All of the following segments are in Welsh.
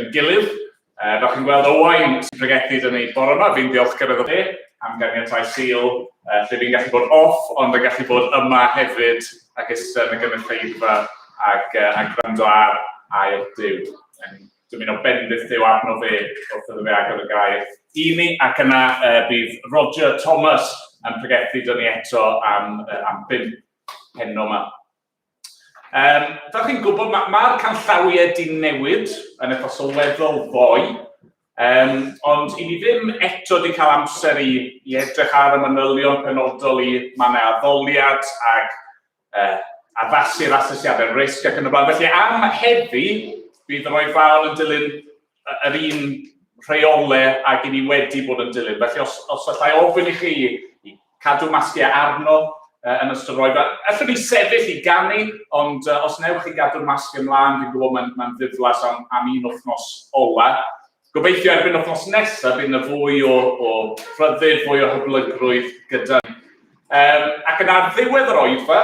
gyda'n gilydd. Fel chi'n gweld, Owain sy'n pregethu dyn ni bore yma, fi'n ddiolchgar iddo fe am ganiatau Sul, lle fi'n gallu bod off, ond yn gallu bod yma hefyd ac eistedd yn y gynulleidfa ac, a gwrando ar air Duw. Yn dymuno bendith Duw arno fe wrth iddo fe agor y gair i ni, ac yna bydd Roger Thomas yn pregethu dyn ni eto am, am bump heno yma. Um, fel chi'n gwybod, mae'r ma, canllawiau di newid yn eitha sylweddol ddoe, um, ond i ni ddim eto wedi cael amser i, i edrych ar y manylion penodol i mannau addoliad ac uh, addasu'r asesiadau risg ac yn y blaen. Felly am heddi, bydd yr oed fawr yn dilyn yr un rheolau ag i ni wedi bod yn dilyn. Felly os, os allai ofyn i chi i cadw masgiau arno uh, yn ystod roi, allwn ni sefyll i ganu, ond uh, os newch chi gadw'r masg ymlaen, fi'n gwybod mae'n mae ddiflas am, am un wythnos ola. Gobeithio erbyn wythnos nesaf bydd yna fwy o, o rhyddid, fwy o hyblygrwydd gyda ni. Um, ac yna ar ddiwedd yr oedfa,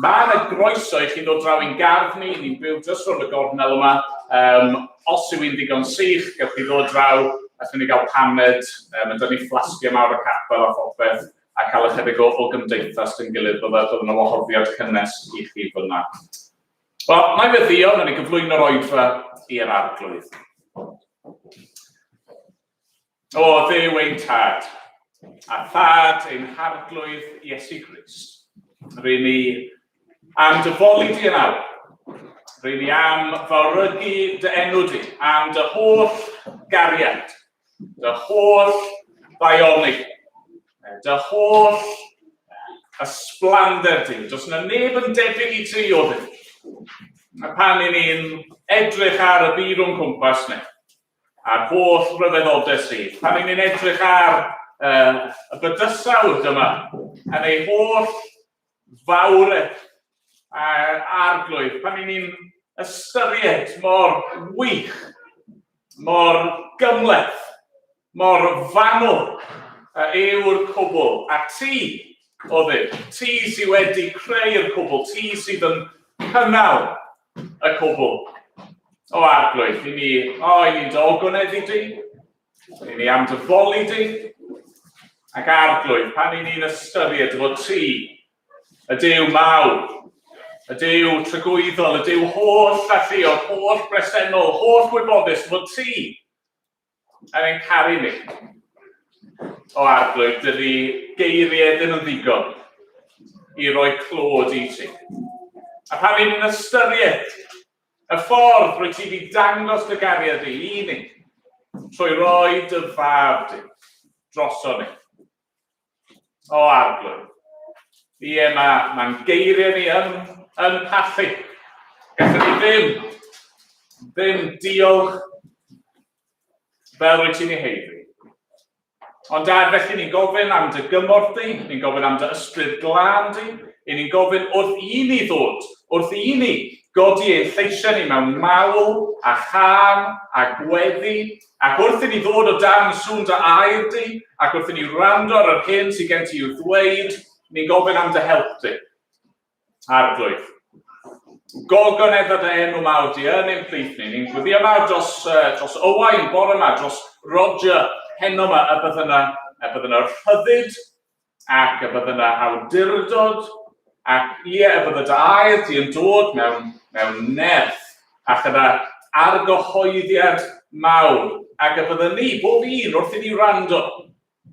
Mae yna groeso i chi ddod draw i'n gardd ni, ni'n byw jyst rownd y gornel yma. Um, os yw hi'n ddigon sych, gewch chi ddod draw, allwn ni gael paned, um, mae 'da ni fflasgiau mawr y capel a phopeth, a cael ychydig o, o gymdeithas dyn gilydd, bydde, bydde yna wahoddiad cynnes i chi fyna. Wel, mae weddio, wnawn ni gyflwyno'r oedfa i'r arglwydd. O Dduw ein Tad, a Thad ein Harglwydd Iesu Grist, ry'n ni am dy foli di yn awr. Ry'n ni am fawrygu dy enw di, am dy holl gariad, dy holl ddaioni, dy holl ysblander di. Does yna neb yn debyg i ti, o Dduw. A pan i ni'n edrych ar y byd o'n cwmpas ni, a'r holl ryfeddodau sydd. Pan ni'n edrych ar uh, y bydysawd yma, yn ei holl fawredd a arglwydd, pan ni'n ystyried mor wych, mor gymleth, mor fanwl yw'r cwbl, a ti, o Dduw, ti sydd wedi creu'r cwbl, ti sydd yn cynnal y cwbl. O arglwydd, i ni, o, i ni'n dy ogoneddu di, i ni am dy foli di, ac arglwydd, pan i ni'n ystyried dy fod ti, y Duw mawr, y Duw tragwyddol, y Duw holl alluog, holl bresennol, holl wybodus, dy fod ti yn ein caru ni. O arglwydd, dydy geiriau ddim yn ddigon i roi clod i ti. A pan ni'n ystyried y ffordd rwy ti wedi dangos dy gariad di i ni, trwy roi dy fab di droso ni. O arglwydd. Ie, mae mae'n geiriau ni yn, yn pallu. Gallwn ni ddim, ddim diolch fel rwyt ti'n ei heiddi. Ond dad, felly ni'n gofyn am dy gymorth di, ni'n gofyn am dy ysbryd glân di, i ni'n gofyn wrth i ni ddod, wrth i ni godi ein lleisiau ni mewn mawl a chân a gweddi, Ac wrth i ni ddod o dan sŵn dy air di, ac wrth i ni wrando ar yr hyn sydd gen ti i'w ddweud, ni'n gofyn am dy help di. Arglwydd. Gogonedda dy enw mawr di yn ein plith ni. Ni'n gweddio nawr dros, uh, dros Owain bore yma, dros Roger heno yma, y bydd yna, y bydd yna rhyddid ac y bydd yna awdurdod, ac ie, y bydd y dy air di yn dod mewn, mewn nerth, ac yna argyhoeddiad mawr, ac y byddwn ni, bob un, wrth i ni wrando,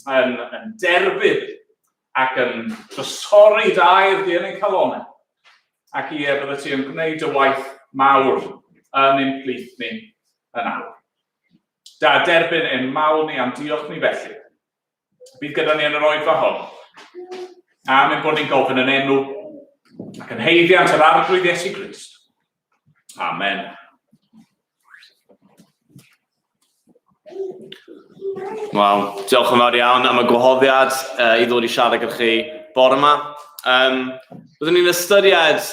yn, yn derbyn ac yn trysori dy air di yn ein calonau. Ac ie, bydde ti yn gwneud dy waith mawr yn ein plith ni yn awr. Da, derbyn ein mawl ni am diolch ni felly. Bydd gyda ni yn yr oedfa hon. Am ein bod ni'n gofyn yn enw ac yn heiddiant yr Arglwydd Iesu Grist. Amen. Wel, diolch yn fawr iawn am y gwahoddiad uh, i ddod i siarad gyda chi bore yma. Um, byddwn ni'n ystyried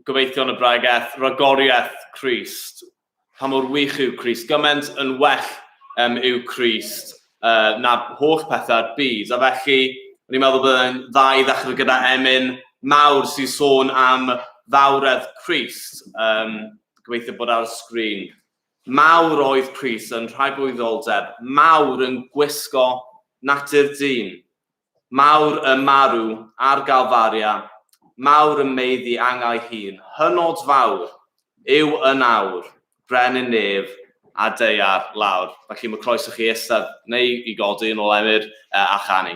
gobeithio yn y bregeth, ragoriaeth Crist. Pa mor wych yw Crist, gymaint yn well um, yw Crist uh, na holl pethau'r byd. A felly, o'n i'n meddwl byddai'n dda i ddechrau gyda emyn mawr sy'n sôn am fawredd Crist. Um, gobeithio bod ar y sgrin. Mawr oedd Crist yn rhagwyddoldeb, mawr yn gwisgo natur dyn, mawr yn marw ar Galfaria, mawr yn meiddi angau hun, hynod fawr yw yn awr, brenin nef a daear lawr. Felly mae croeso chi eistedd neu i godi yn ôl Emyr a chanu.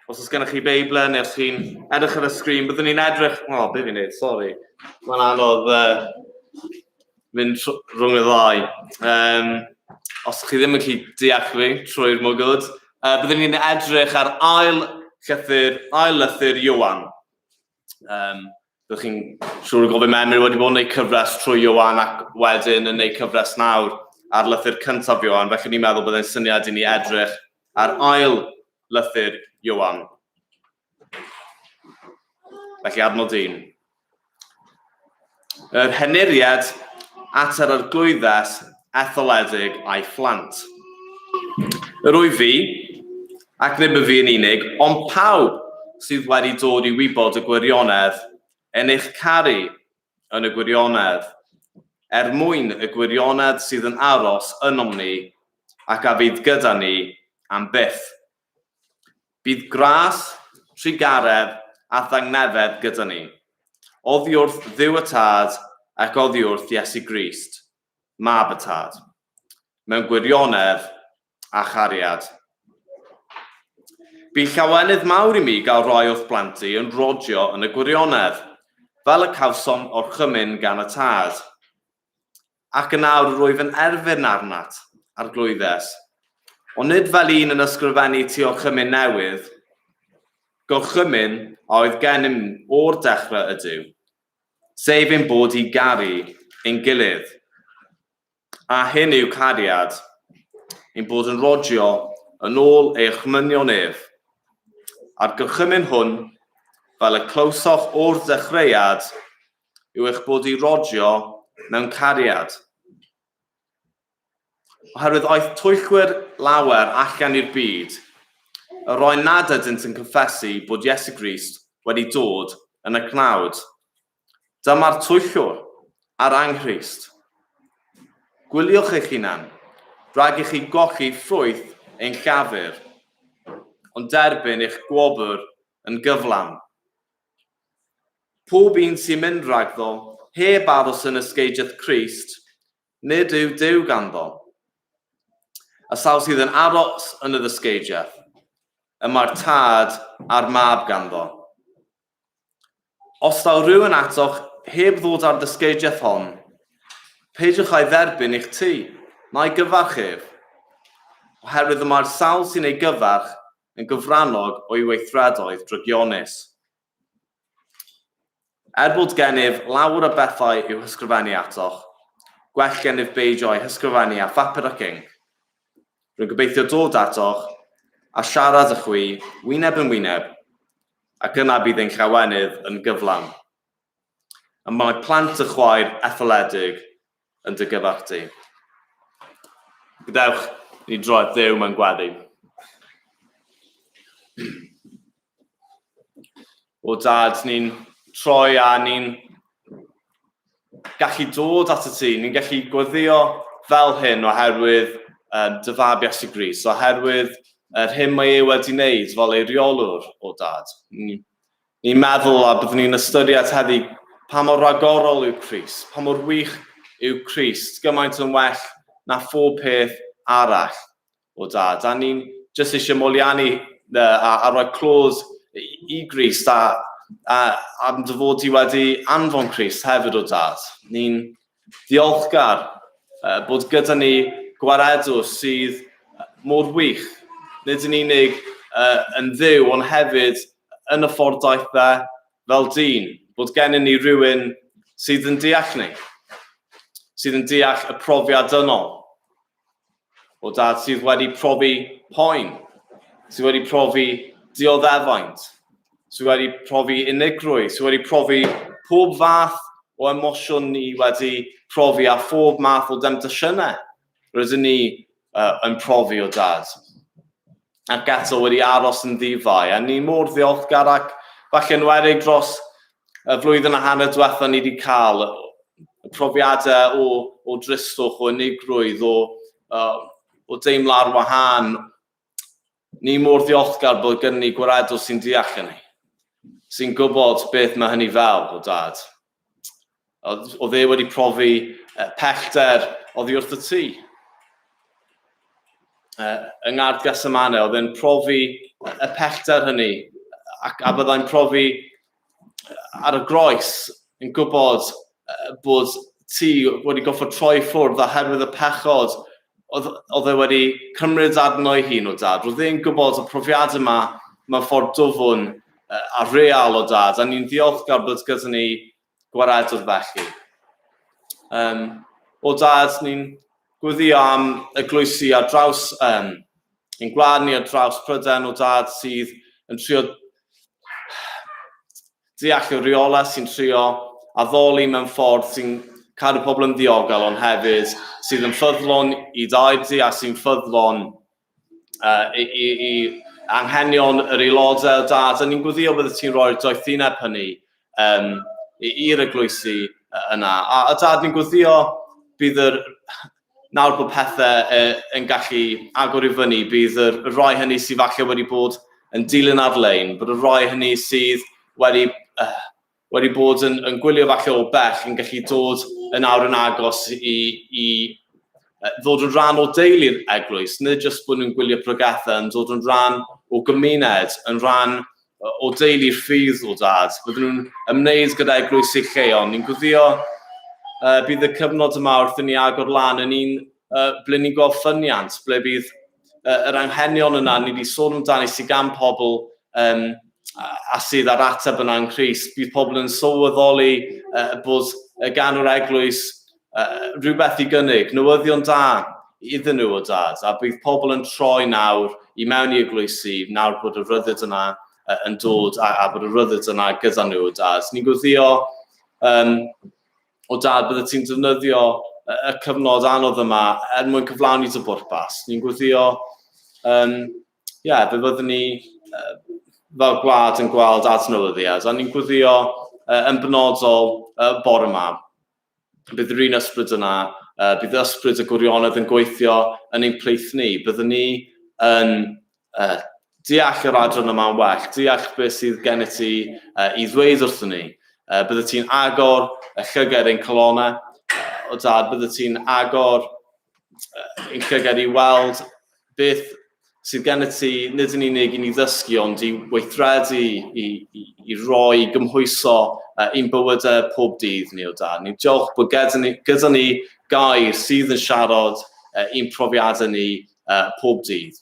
Os oes gennych chi Beiblau neu os chi'n edrych ar y sgrin, byddwn ni'n edrych... O, oh, be fi'n neud, sori. Mae'n anodd mynd rhwng y ddau. Os chi ddim yn gallu deall fi trwy'r mwgwd, byddwn ni'n edrych ar ail llythyr, ail lythyr Ioan. Byddwch chi'n siŵr o gofio Emyr wedi bod yn gwneud cyfres trwy Ioan ac wedyn yn gwneud cyfres nawr ar lythyr cyntaf Ioan, felly ni'n meddwl byddai'n syniad i ni edrych ar ail lythyr Ioan. Felly adnod 1. Yr henuriad at yr arglwyddes etholedig a'i phlant. Yr wyf fi, ac nid myfi yn unig, ond pawb sydd wedi dod i wybod y gwirionedd, yn eich caru yn y gwirionedd, er mwyn y gwirionedd sydd yn aros ynom ni ac a fydd gyda ni am byth. Bydd gras, trugaredd a thangnefedd gyda ni, oddi wrth Dduw y Tad ac oddi wrth Iesu Grist, Mab y Tad, mewn gwirionedd a chariad. Bu llawenydd mawr i mi gael rhai o'th blant di yn rodio yn y gwirionedd, fel y cawsom orchymyn gan y Tad. Ac yn awr yr wyf yn erfyn arnat, Arglwyddes, ond nid fel un yn ysgrifennu ti orchymyn newydd, gorchymyn a oedd gennym o'r dechrau ydyw, sef ein bod i garu ein gilydd. A hyn yw cariad, ein bod yn rodio yn ôl ei orchmynion ef. A'r gorchymyn hwn, fel y clywsoch o'r dechreuad, yw eich bod i rodio mewn cariad. Oherwydd aeth twyllwyr lawer allan i'r byd, y rhai nad ydynt yn cyffesu bod Iesu Grist wedi dod yn y cnawd. Dyma'r twyllwr a'r anghrist. Gwyliwch eich hunan, rhag i chi golli ffrwyth ein llafur, ond derbyn eich gwobr yn gyflawn. Pob un sy'n mynd rhagddo heb aros yn ysgeidiaeth Crist, nid yw Duw ganddo. Y sawl sydd yn aros yn y ddysgeidiaeth, y mae'r Tad a'r Mab ganddo. Os daw rhywun atoch heb ddod â'r ddysgeidiaeth hon, peidiwch â'i dderbyn i'ch tŷ, na'i gyfarch ef. Oherwydd y mae'r sawl sy'n ei gyfarch yn gyfrannog o'i weithredoedd drygionus. Er bod gennyf lawer o bethau i'w hysgrifennu atoch, gwell gennyf beidio â'u hysgrifennu â phapur ac inc. Rwy'n gobeithio dod atoch a siarad â chwi wyneb yn wyneb, ac yna bydd ein llawenydd yn gyflawn. Y mae plant y chwaer etholedig yn dy gyfarch di. Gadewch ni droi at Dduw mewn gweddi. O dad, ni'n troi a ni'n gallu dod at y ti, ni'n gallu gweddio fel hyn oherwydd dy fab Iesu Grist, oherwydd yr hyn mae e wedi wneud fel ei reolwr o dad. Ni'n meddwl a byddwn ni'n ystyried heddi pa mor ragorol yw Crist, pa mor wych yw Crist, gymaint yn well na phob peth arall o dad. A ni'n jyst eisiau moliannu a, a rhoi clod i Grist a, a am dy fod ti wedi anfon Crist hefyd o dad. Ni'n ddiolchgar bod gyda ni gwaredwr sydd mor wych, nid yn unig yn ddiw, ond hefyd yn y ffordd daeth e fel dyn, bod gennym ni rhywun sydd yn deall ni, sydd yn deall y profiad dynol, o dad sydd wedi profi poen, sydd wedi profi dioddefaint, sydd wedi profi unigrwydd, sydd wedi profi pob fath o emosiwn ni wedi profi a phob math o demtasiynau rydyn ni yn profi o dad. Ac eto wedi aros yn ddifai, a ni mor ddiolchgar ac falle enwedig dros y flwyddyn a hanner diwetha ni wedi cael y profiadau o, o dristwch, o unigrwydd, o, o deimlo ar wahân. Ni mor ddiolchgar bod gen ni gwaredwr sy'n deall hynny, sy'n gwybod beth mae hynny fel, o dad. Oedd e wedi profi pellter oddi wrth y tŷ. Yng Ngardd Gethsemane, oedd e'n profi y pellter hynny ac a byddai'n profi ar y groes yn gwybod bod ti wedi goffod troi ffwrdd oherwydd y pechod oedd, oedd e wedi cymryd arno ei hun o dad. Roedd e'n gwybod y profiad yma mewn ffordd dwfwn a real o dad, a ni'n ddiolchgar bod gyda ni gwaredwr felly. Um, o dad, ni'n gweddio am eglwysi ar draws um, ein gwlad ni ar draws Prydain o dad sydd yn trio deall y rheolau sy'n trio addoli mewn ffordd sy'n cadw pobl yn ddiogel ond hefyd sydd yn ffyddlon i dair di a sy'n ffyddlon uh, i, i, i anghenion yr aelodau o dad. A ni'n gweddio bydde ti'n rhoi'r doethineb hynny um, i'r eglwysi yna. A, a dad, ni'n gweddio bydd yr, nawr bod pethau uh, yn gallu agor i fyny, bydd yr, y rhai hynny sydd falle wedi bod yn dilyn ar-lein, bod y rhai hynny sydd wedi, uh, wedi bod yn, yn gwylio falle o bell yn gallu dod yn awr yn agos i, i ddod yn rhan o deulu'r eglwys, nid jyst bod nhw'n gwylio pregethau, yn dod yn rhan o gymuned, yn rhan o deulu'r ffydd o dad. Bydden nhw'n ymwneud gyda eglwysi lleol. Ni'n gwyddio bydd y cyfnod yma wrth i ni agor lan yn un ble ni'n gweld ffyniant, ble bydd yr anghenion yna ni wedi sôn amdani sydd gan pobl um, a sydd ar ateb yna yn Christ, bydd pobl yn sylweddoli bod gan yr eglwys rhywbeth i gynnig, newyddion da iddyn nhw o dad, a bydd pobl yn troi nawr i mewn i eglwysi, nawr bod y rhyddid yna yn dod a, a bod y rhyddid yna gyda nhw o dad. Ni'n gwyddio um, o dad bydde ti'n defnyddio y cyfnod anodd yma er mwyn cyflawni dy bwrpas. Ni'n gwyddio, um, yeah, fe fyddwn ni uh, fel gwlad yn gweld adnewyddiad, a ni'n gwyddio uh, yn benodol uh, bore yma bydd yr un ysbryd yna, uh, bydd ysbryd y gwirionedd yn gweithio yn ein plith ni. Byddwn ni yn uh, deall yr adran yma'n well, deall beth sydd gen i ti uh, i ddweud wrthyn ni. Uh, bydde ti'n agor y llygad ein colonnau, uh, o dad, bydde ti'n agor uh, ein llygad i weld beth sydd gen ti, nid yn unig i ni ddysgu, ond i weithredu, i, i, i roi, i gymhwyso uh, i'n bywydau pob dydd ni o dan. Ni'n diolch bod gyda ni, gyda ni gair sydd yn siarad uh, i'n profiadau ni pob dydd.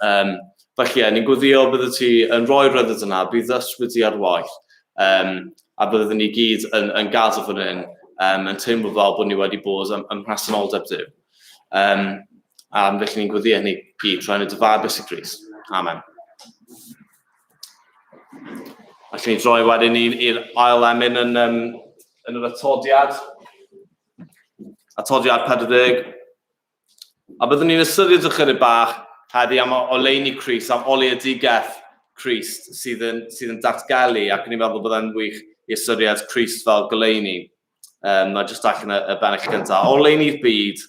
Um, felly, ie, ni'n gweddio bydde ti yn rhoi'r rhyddid yna, bydd ysbryd ti ar waith, um, a byddwn ni gyd yn, yn gadael fan hyn, um, yn teimlo fel bod ni wedi bod ym, ym mhresenoldeb Duw. Um, a felly ni'n gweddio hynny gyd trwy enw dy fab Iesu Grist. Amen. Allwn ni droi wedyn i'r ail emyn yn, um, yn yr atodiad. Atodiad 40. A byddwn ni'n ystyried ychydig bach heddi am oleuni Crist, am oleuedigaeth Crist sydd yn, sydd yn datgelu, ac ni'n meddwl byddai'n wych i ystyried Crist fel goleuni. Um, na jyst allan y, y bennill gyntaf. Oleuni'r byd,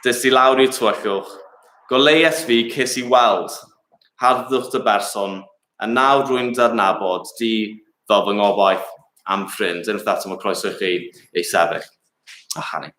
des i lawr i'r tywyllwch, goleues fi ces i weld, harddwch dy berson, a nawr rwy'n darnabod di fel fy ngobaith am ffrind. Unwaith eto mae croeso i chi ei sefyll a chanu.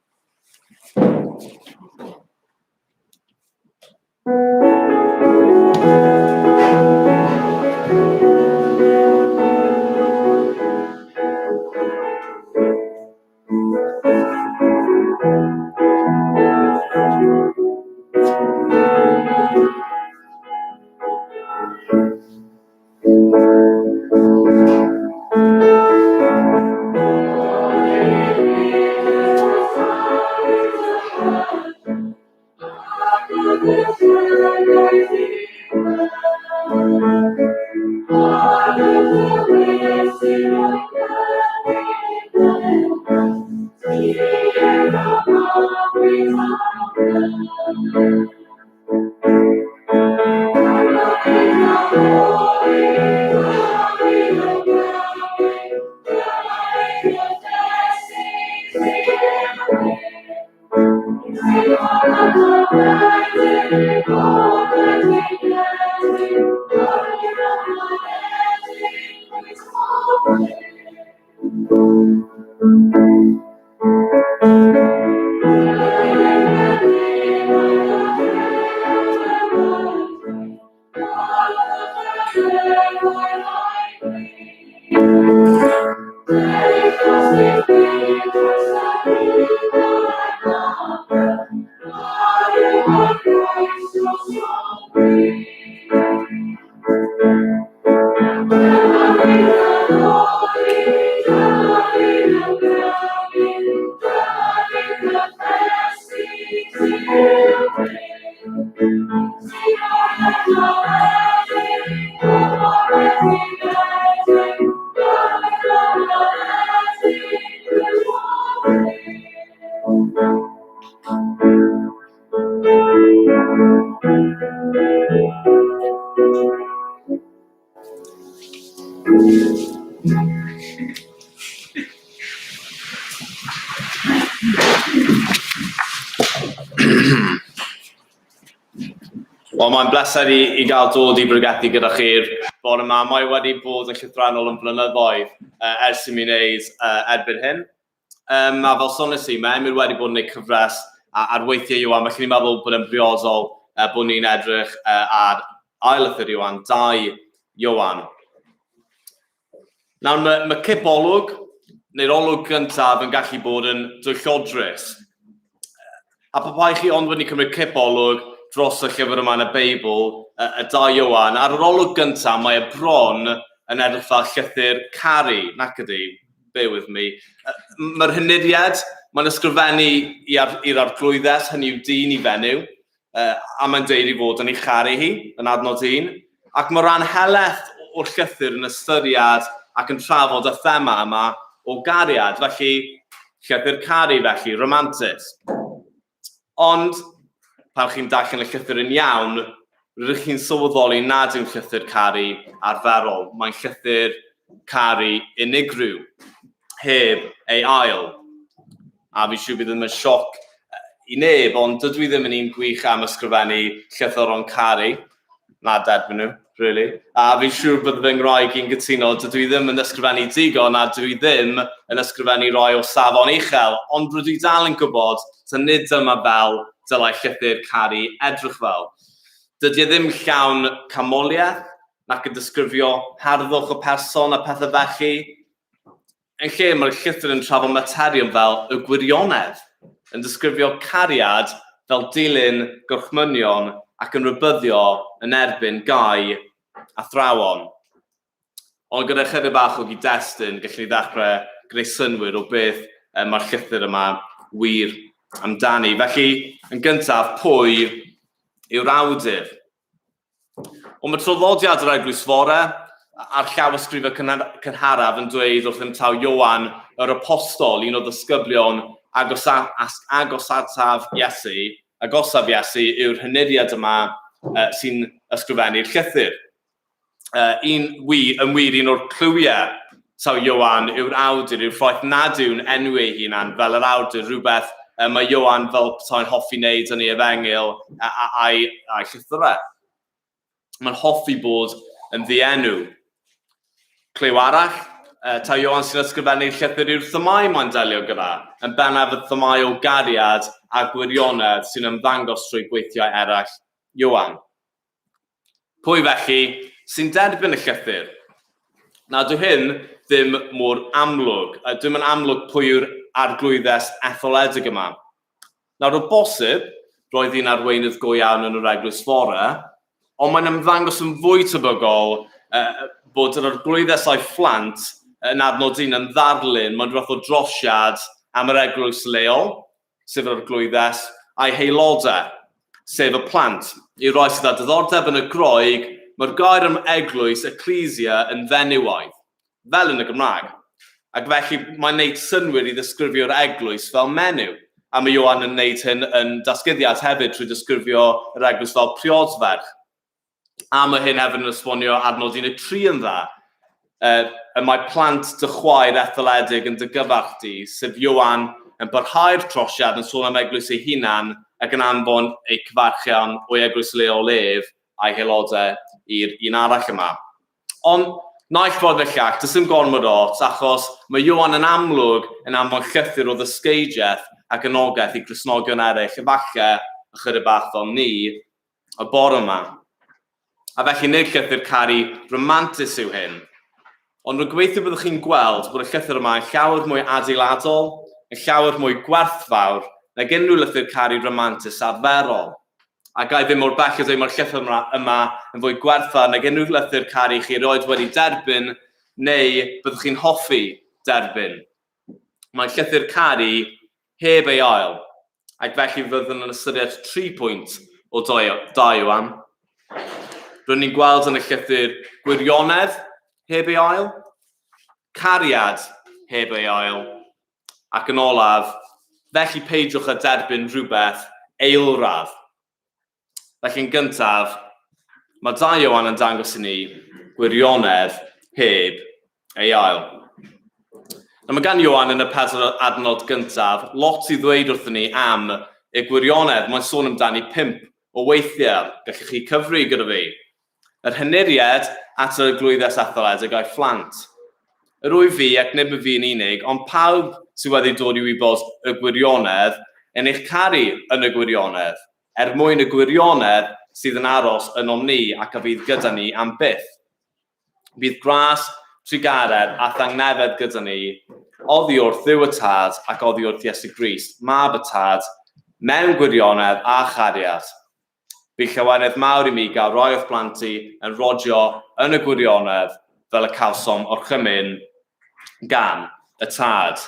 Wel, mae'n bleser i, i gael dod i bregethu gyda chi'r bore yma. Mae wedi bod yn llythrennol yn flynyddoedd uh, ers i mi wneud uh, erbyn hyn. Um, a fel sonies i, mae Emyr wedi bod yn gwneud cyfres ar weithiau Iwan, felly ni'n meddwl bod e'n briodol uh, bod ni'n edrych uh, ar ail lythyr Iwan, 2 Iwan. Nawr, mae, mae cip olwg, neu'r olwg gyntaf yn gallu bod yn dwyllodrus. A pe bai chi ond wedi cymryd cip olwg dros y llyfr yma yn y Beibl, y, y 2 Ioan, ar yr olwg gyntaf mae e bron yn edrych fel llythyr caru, nac ydy, bear with me. Mae'r hynuriad, mae'n ysgrifennu i'r arglwyddes, hynny yw dyn i fenyw, a mae'n deud ei fod yn ei charu hi, yn adnod un. Ac mae rhan helaeth o'r llythyr yn ystyried ac yn trafod y thema yma o gariad, felly llythyr caru felly, romantus. Ond, pan chi'n darllen y llythyr yn iawn, rydych chi'n sylweddoli nad yw'n llythyr caru arferol. Mae'n llythyr caru unigryw, heb ei ail. A fi'n siŵr bydd ddim yn sioc i neb, ond dydw i ddim yn un gwych am ysgrifennu llythyron caru. Na, derbyn nhw, really. A fi'n siŵr bod fy ngwraig i'n gytuno, dydw i ddim yn ysgrifennu digon a dwi ddim yn ysgrifennu rai o safon uchel, ond rydw i dal yn gwybod ta nid dyma fel dylai llythyr caru edrych fel. Dydy e ddim llawn camoliaeth, nac yn disgrifio harddwch y person a pethau felly. Yn lle, mae'r llythyr yn trafod materion fel y gwirionedd, yn disgrifio cariad fel dilyn gorchmynion ac yn rhybuddio yn erbyn gau athrawon. Ond gyda chydig bach o gyd-destun, gallwn ni ddechrau gwneud synnwyr o beth mae'r llythyr yma wir amdani. Felly, yn gyntaf, pwy yw'r awdur? Ond mae traddodiad yr Eglwys Fore a'r llawysgrifau cynharaf yn dweud wrthym taw Ioan yr Apostol, un o ddisgyblion agosataf Iesu, agosaf Iesu, yw'r hynuriad yma sy'n ysgrifennu'r llythyr. Un, wi, yn wir, un o'r clywiau taw Ioan yw'r awdur yw'r ffaith nad yw'n enwi ei hunan fel yr awdur, rhywbeth mae Ioan fel petai'n hoffi wneud yn ei efengyl a'i, a'i llythyrau. Mae'n hoffi bod yn ddienw. Clyw arall, taw Ioan sy'n ysgrifennu'r llythyr yw'r themâu mae'n delio gyda, yn bennaf y themâu o gariad a gwirionedd sy'n ymddangos trwy gweithiau eraill Ioan. Pwy felly sy'n derbyn y llythyr? Na, dyw hyn ddim mor amlwg. Dwi'm yn amlwg pwy yw'r arglwyddes etholedig yma. Nawr, o bosib, roedd hi'n arweinydd go iawn yn yr eglwys fore, ond mae'n ymddangos yn fwy tebygol uh, bod yr arglwyddes a'i phlant yn adnod un yn ddarlun, mae'n rhywbeth o drosiad am yr eglwys leol, sef yr arglwyddes, a'i haelodau, sef y plant. I rai sydd â diddordeb yn y Groeg, mae'r gair am eglwys, ecclesia, yn fenywaidd, fel yn y Gymraeg. Ac felly mae'n neud synnwyr i ddisgrifio'r eglwys fel menyw. A mae Ioan yn neud hyn yn dasguddiad hefyd trwy ddisgrifio yr eglwys fel priodferch. A mae hyn hefyd yn esbonio adnod 13 yn dda. Y mae plant dy chwaer etholedig yn dy gyfarch di, sef Ioan yn parhau'r trosiad yn sôn am eglwys ei hunan ac yn anfon eu cyfarchion o'i eglwys leol ef a'i haelodau i'r un arall yma. Ond naill ffordd neu'r llall, does dim gormod o ots, achos mae Ioan yn amlwg yn anfon llythyr o ddysgeidiaeth ac anogaeth i Gristnogion eraill, efallai ychydig bach fel ni, y bore yma. A felly nid llythyr caru rhamantus yw hyn. Ond rwy'n gobeithio byddwch chi'n gweld bod y llythyr yma yn llawer mwy adeiladol, yn llawer mwy gwerthfawr nag unrhyw lythyr caru rhamantus arferol. A ga i ddim mor bell a dweud mae'r llythyr yma, yma yn fwy gwerthfawr nag unrhyw lythyr caru chi erioed wedi derbyn neu byddwch chi'n hoffi derbyn. Mae'n llythyr caru heb ei ail, ac felly fyddwn yn ystyried 3 pwynt o 2 Ioan. Rydyn ni'n gweld yn y llythyr gwirionedd heb ei ail, cariad heb ei ail, ac yn olaf, felly peidiwch â derbyn rhywbeth eilradd. Felly yn gyntaf, mae 2 Ioan yn dangos i ni gwirionedd heb ei ail. Nawr mae gan Ioan yn y pedwar adnod gyntaf lot i ddweud wrthyn ni am y gwirionedd. Mae'n sôn amdani pump o weithiau. Gallwch chi cyfri gyda fi. Yr henuried at yr arglwyddes etholedig a'i phlant. Yr wyf fi, ac nid myfi yn unig, ond pawb sydd wedi dod i wybod y gwirionedd, yn eich caru yn y gwirionedd, er mwyn y gwirionedd sydd yn aros ynom ni ac a fydd gyda ni am byth. Bydd gras, trugaredd a thangnefedd gyda ni, oddi wrth Dduw y Tad ac oddi wrth Iesu Grist, Mab y Tad, mewn gwirionedd a chariad. Bydd llawenydd mawr i mi gael rhai o'th blant i yn rhodio yn y gwirionedd fel y cawsom orchymyn gan y Tad.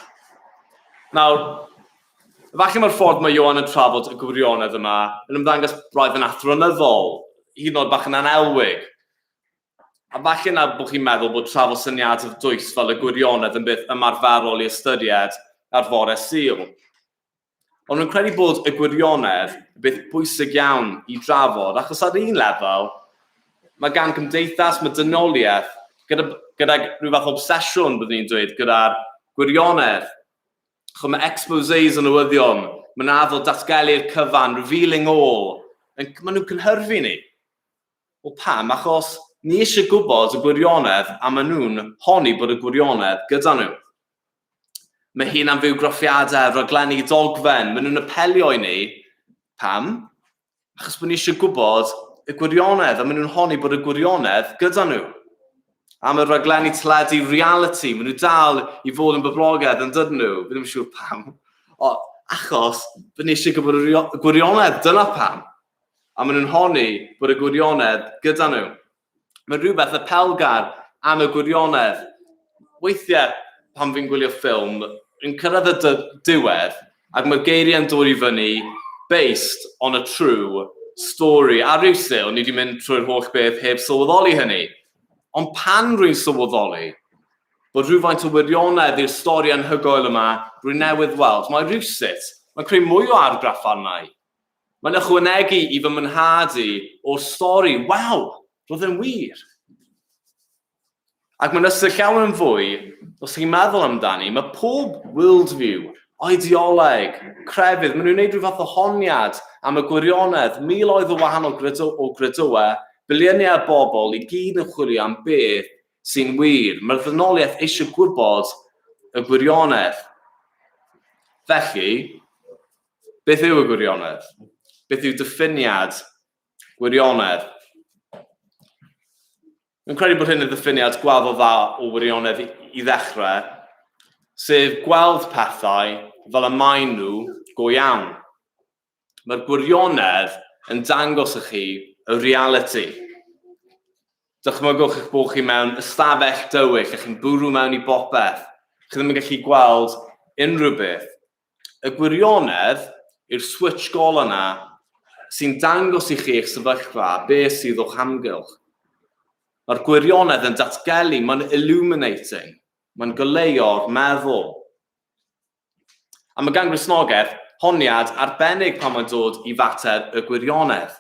Nawr, efallai mae'r ffordd mae Ioan yn trafod y gwirionedd yma yn ymddangos braidd yn athronyddol, hyd yn oed bach yn anelwig. A falle na bod chi'n meddwl bod trafod syniadau dwys fel y gwirionedd yn beth ymarferol i ystyried ar fore Sul. Ond rwy'n credu bod y gwirionedd yn beth bwysig iawn i drafod, achos ar un lefel, mae gan gymdeithas, mae dynoliaeth, gyda, gyda rhyw fath o obsesiwn, byddwn ni'n dweud, gyda'r gwirionedd. Chos mae exposés yn newyddion, mae'n addo datgelu'r cyfan, revealing all, yn, maen nhw'n cynhyrfu ni. Wel pam? Achos ni eisiau gwybod y gwirionedd a maen nhw'n honni bod y gwirionedd gyda nhw. Mae hyn am fywgraffiadau, rhaglenni dogfen, maen nhw'n apelio i ni. Pam? Achos bod ni eisiau gwybod y gwirionedd, a maen nhw'n honni bod y gwirionedd gyda nhw. Am y rhaglenni teledu reality, maen nhw dal i fod yn boblogaidd yn dydyn nhw, fi ddim yn siŵr pam. O, Achos bod ni eisiau gwybod y gwirionedd, dyna pam. A maen nhw'n honni bod y gwirionedd gyda nhw. Mae rhywbeth apelgar am y gwirionedd. Weithiau, pan fi'n gwylio ffilm, rwy'n cyrraedd y diwedd ac mae'r geiriau'n dod i fyny based on a true story. A rhywsut, o'n i wedi mynd trwy'r holl beth heb sylweddoli hynny. Ond pan rwy'n sylweddoli bod rhywfaint o wirionedd i'r stori anhygoel yma rwy'n newydd weld, mae rhywsut, mae'n creu mwy o argraff arna i. Mae'n ychwanegu i fy mwynhad i o'r stori, waw, roedd e'n wir. Ac mae'n ystyr llawer yn fwy, os chi'n meddwl amdani, mae pob worldview, ideoleg, crefydd, maen nhw'n gwneud rhyw fath o honiad am y gwirionedd, miloedd o wahanol gredo, o gredoau, biliynau o bobl i gyd yn chwilio am beth sy'n wir. Mae'r ddynoliaeth eisiau gwybod y gwirionedd. Felly, beth yw y gwirionedd? Beth yw diffiniad gwirionedd? Rwy'n credu bod hyn yn ddiffiniad gwaddol dda o wirionedd i ddechrau, sef gweld pethau fel y maen nhw go iawn. Mae'r gwirionedd yn dangos i chi y realiti. Dychmygwch eich bod chi mewn ystafell dywyll a chi'n bwrw mewn i bopeth. Chi ddim yn gallu gweld unrhyw beth. Y gwirionedd yw'r switch golau yna sy'n dangos i chi eich sefyllfa a beth sydd o'ch hamgylch. Mae'r gwirionedd yn datgelu, mae'n illuminating, mae'n goleuo'r meddwl. A mae gan Gristnogaeth honiad arbennig pan mae'n dod i fater y gwirionedd.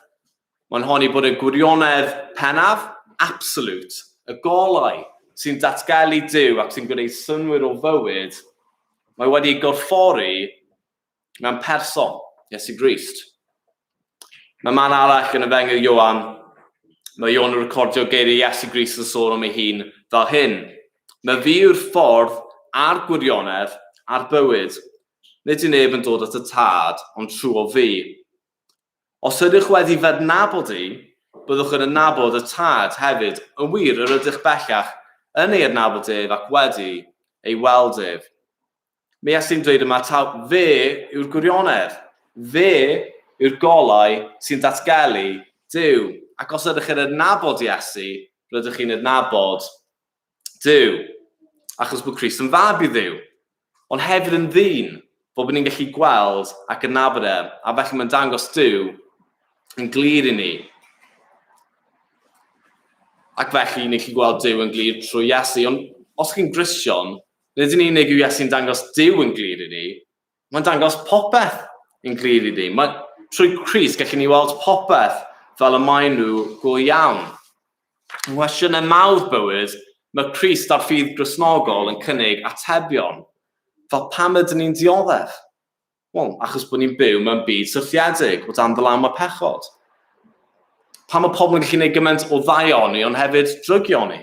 Mae'n honni bod y gwirionedd pennaf, absolute, y golau sy'n datgelu Duw ac sy'n gwneud synnwyr o fywyd, mae wedi ei gorffori mewn person, Iesu Grist. Mae man arall yn Efengyl Ioan, mae Ioan yn recordio geiriau Iesu Grist yn sôn am ei hun fel hyn. Mae fi yw'r ffordd a'r gwirionedd a'r bywyd. Nid yw neb yn dod at y Tad, ond trwy fi. Os ydych wedi fy adnabod i, byddwch yn adnabod y Tad hefyd, yn wir, yr ydych bellach yn ei adnabod ef ac wedi ei weld ef. Mae Iesu'n dweud yma taw fe yw'r gwirionedd, fe yw'r golau sy'n datgelu Duw. Ac os ydych yn adnabod Iesu, rydych chi'n adnabod Duw, achos bod Crist yn fab i Dduw, ond hefyd yn ddyn, fod bod ni'n gallu gweld ac adnabod e, a felly mae'n dangos Duw yn glir i ni. Ac felly ni'n gallu gweld Duw yn glir trwy Iesu, ond os chi'n Gristion, nid yn unig yw Iesu'n dangos Duw yn glir i ni, mae'n dangos popeth yn glir i ni. Mae, trwy Crist gallwn ni weld popeth fel y maen nhw go iawn. Yng nghwestiynau mawr bywyd, mae Crist a'r ffydd Gristnogol yn cynnig atebion, fel pam ydyn ni'n dioddef? Wel, achos bod ni'n byw mewn byd syrthiedig o dan ddylanwad pechod. Pam mae pobl yn gallu gwneud gymaint o ddaioni ond hefyd drygioni?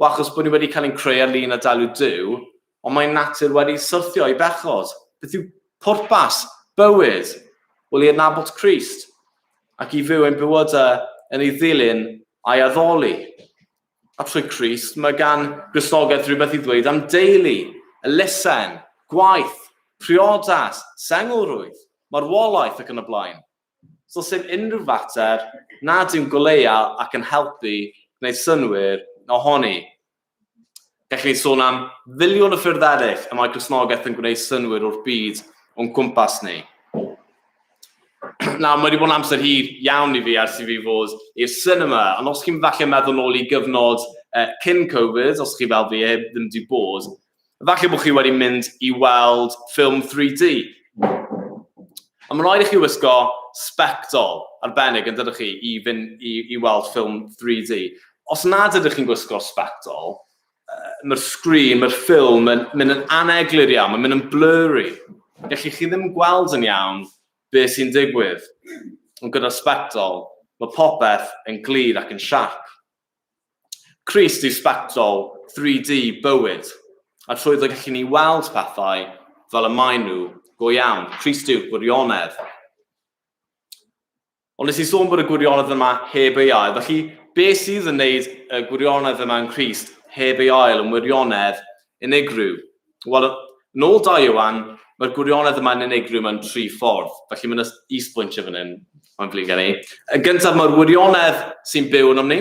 Wel, achos bod ni wedi cael ein creu ar lun a delw Duw, ond mae natur wedi syrthio i bechod. Beth yw pwrpas bywyd? Wel, i adnabod Crist ac i fyw ein bywydau yn ei ddilyn a'i addoli. A trwy Crist, mae gan Gristnogaeth rhywbeth i ddweud am deulu, elusen, gwaith, priodas, senglrwydd, marwolaeth ac yn y blaen. So sef unrhyw fater nad yw'n goleuo ac yn helpu gwneud synnwyr ohoni. Gallwn ni sôn am filiwn o ffyrdd eraill y mae Cristnogaeth yn gwneud synnwyr o'r byd o'n cwmpas ni. Nawr, mae wedi bod yn amser hir iawn i fi ers i fi fod i'r cinema, ond os chi'n falle meddwl nôl i gyfnod cyn Covid, os chi fel fi heb ddim wedi bod, Falle bod chi wedi mynd i weld ffilm 3D. A mae'n rhaid i chi wisgo sbectol arbennig yn dydych chi i, fynd, i, i weld ffilm 3D. Os nad ydych chi'n gwisgo sbectol, mae'r sgrin, mae'r ffilm yn mynd yn aneglur iawn, mae'n mynd yn blurry. Gallwch chi ddim gweld yn iawn beth sy'n digwydd. Ond gyda'r sbectol, mae popeth yn glir ac yn siarp. Crist yw sbectol 3D bywyd, a trwyddo gallu ni weld pethau fel y maen nhw go iawn. Crist yw'r gwirionedd. Ond nes i sôn bod y gwirionedd yma heb ei ail, felly beth sydd yn neud y gwirionedd yma yn Crist heb ei ail yn wirionedd unigryw? Wel, yn ôl 2 Ioan, Mae'r gwirionedd yma'n unigryw mewn tri ffordd, felly mae'n is-bwyntio fan hyn, mae'n flin gen i. Yn gyntaf, mae'r wirionedd sy'n byw ynom ni.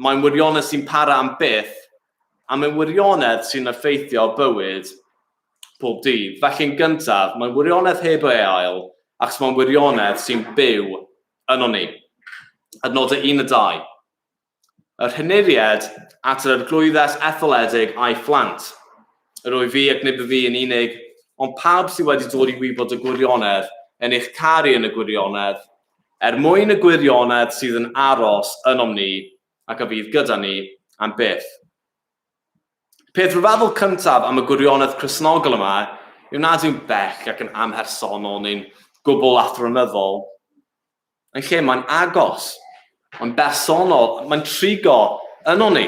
Mae'n wirionedd sy'n para am byth, a mae'n wirionedd sy'n effeithio bywyd pob dydd. Felly yn gyntaf, mae'n wirionedd heb ei ail, achos mae'n wirionedd sy'n byw ynom ni. Adnodau 1 a 2. Yr henuried at yr arglwyddes etholedig a'i phlant. Yr wyf fi ac nid fi yn unig, ond pawb sydd wedi dod i wybod y gwirionedd yn eich caru yn y gwirionedd, er mwyn y gwirionedd sydd yn aros ynom ni ac a fydd gyda ni am byth. Peth rhyfeddol cyntaf am y gwirionedd Cristnogol yma yw nad yw'n bell ac yn amhersonol neu'n gwbl athronyddol. Yn lle mae'n agos, mae'n bersonol, mae'n trigo yno ni.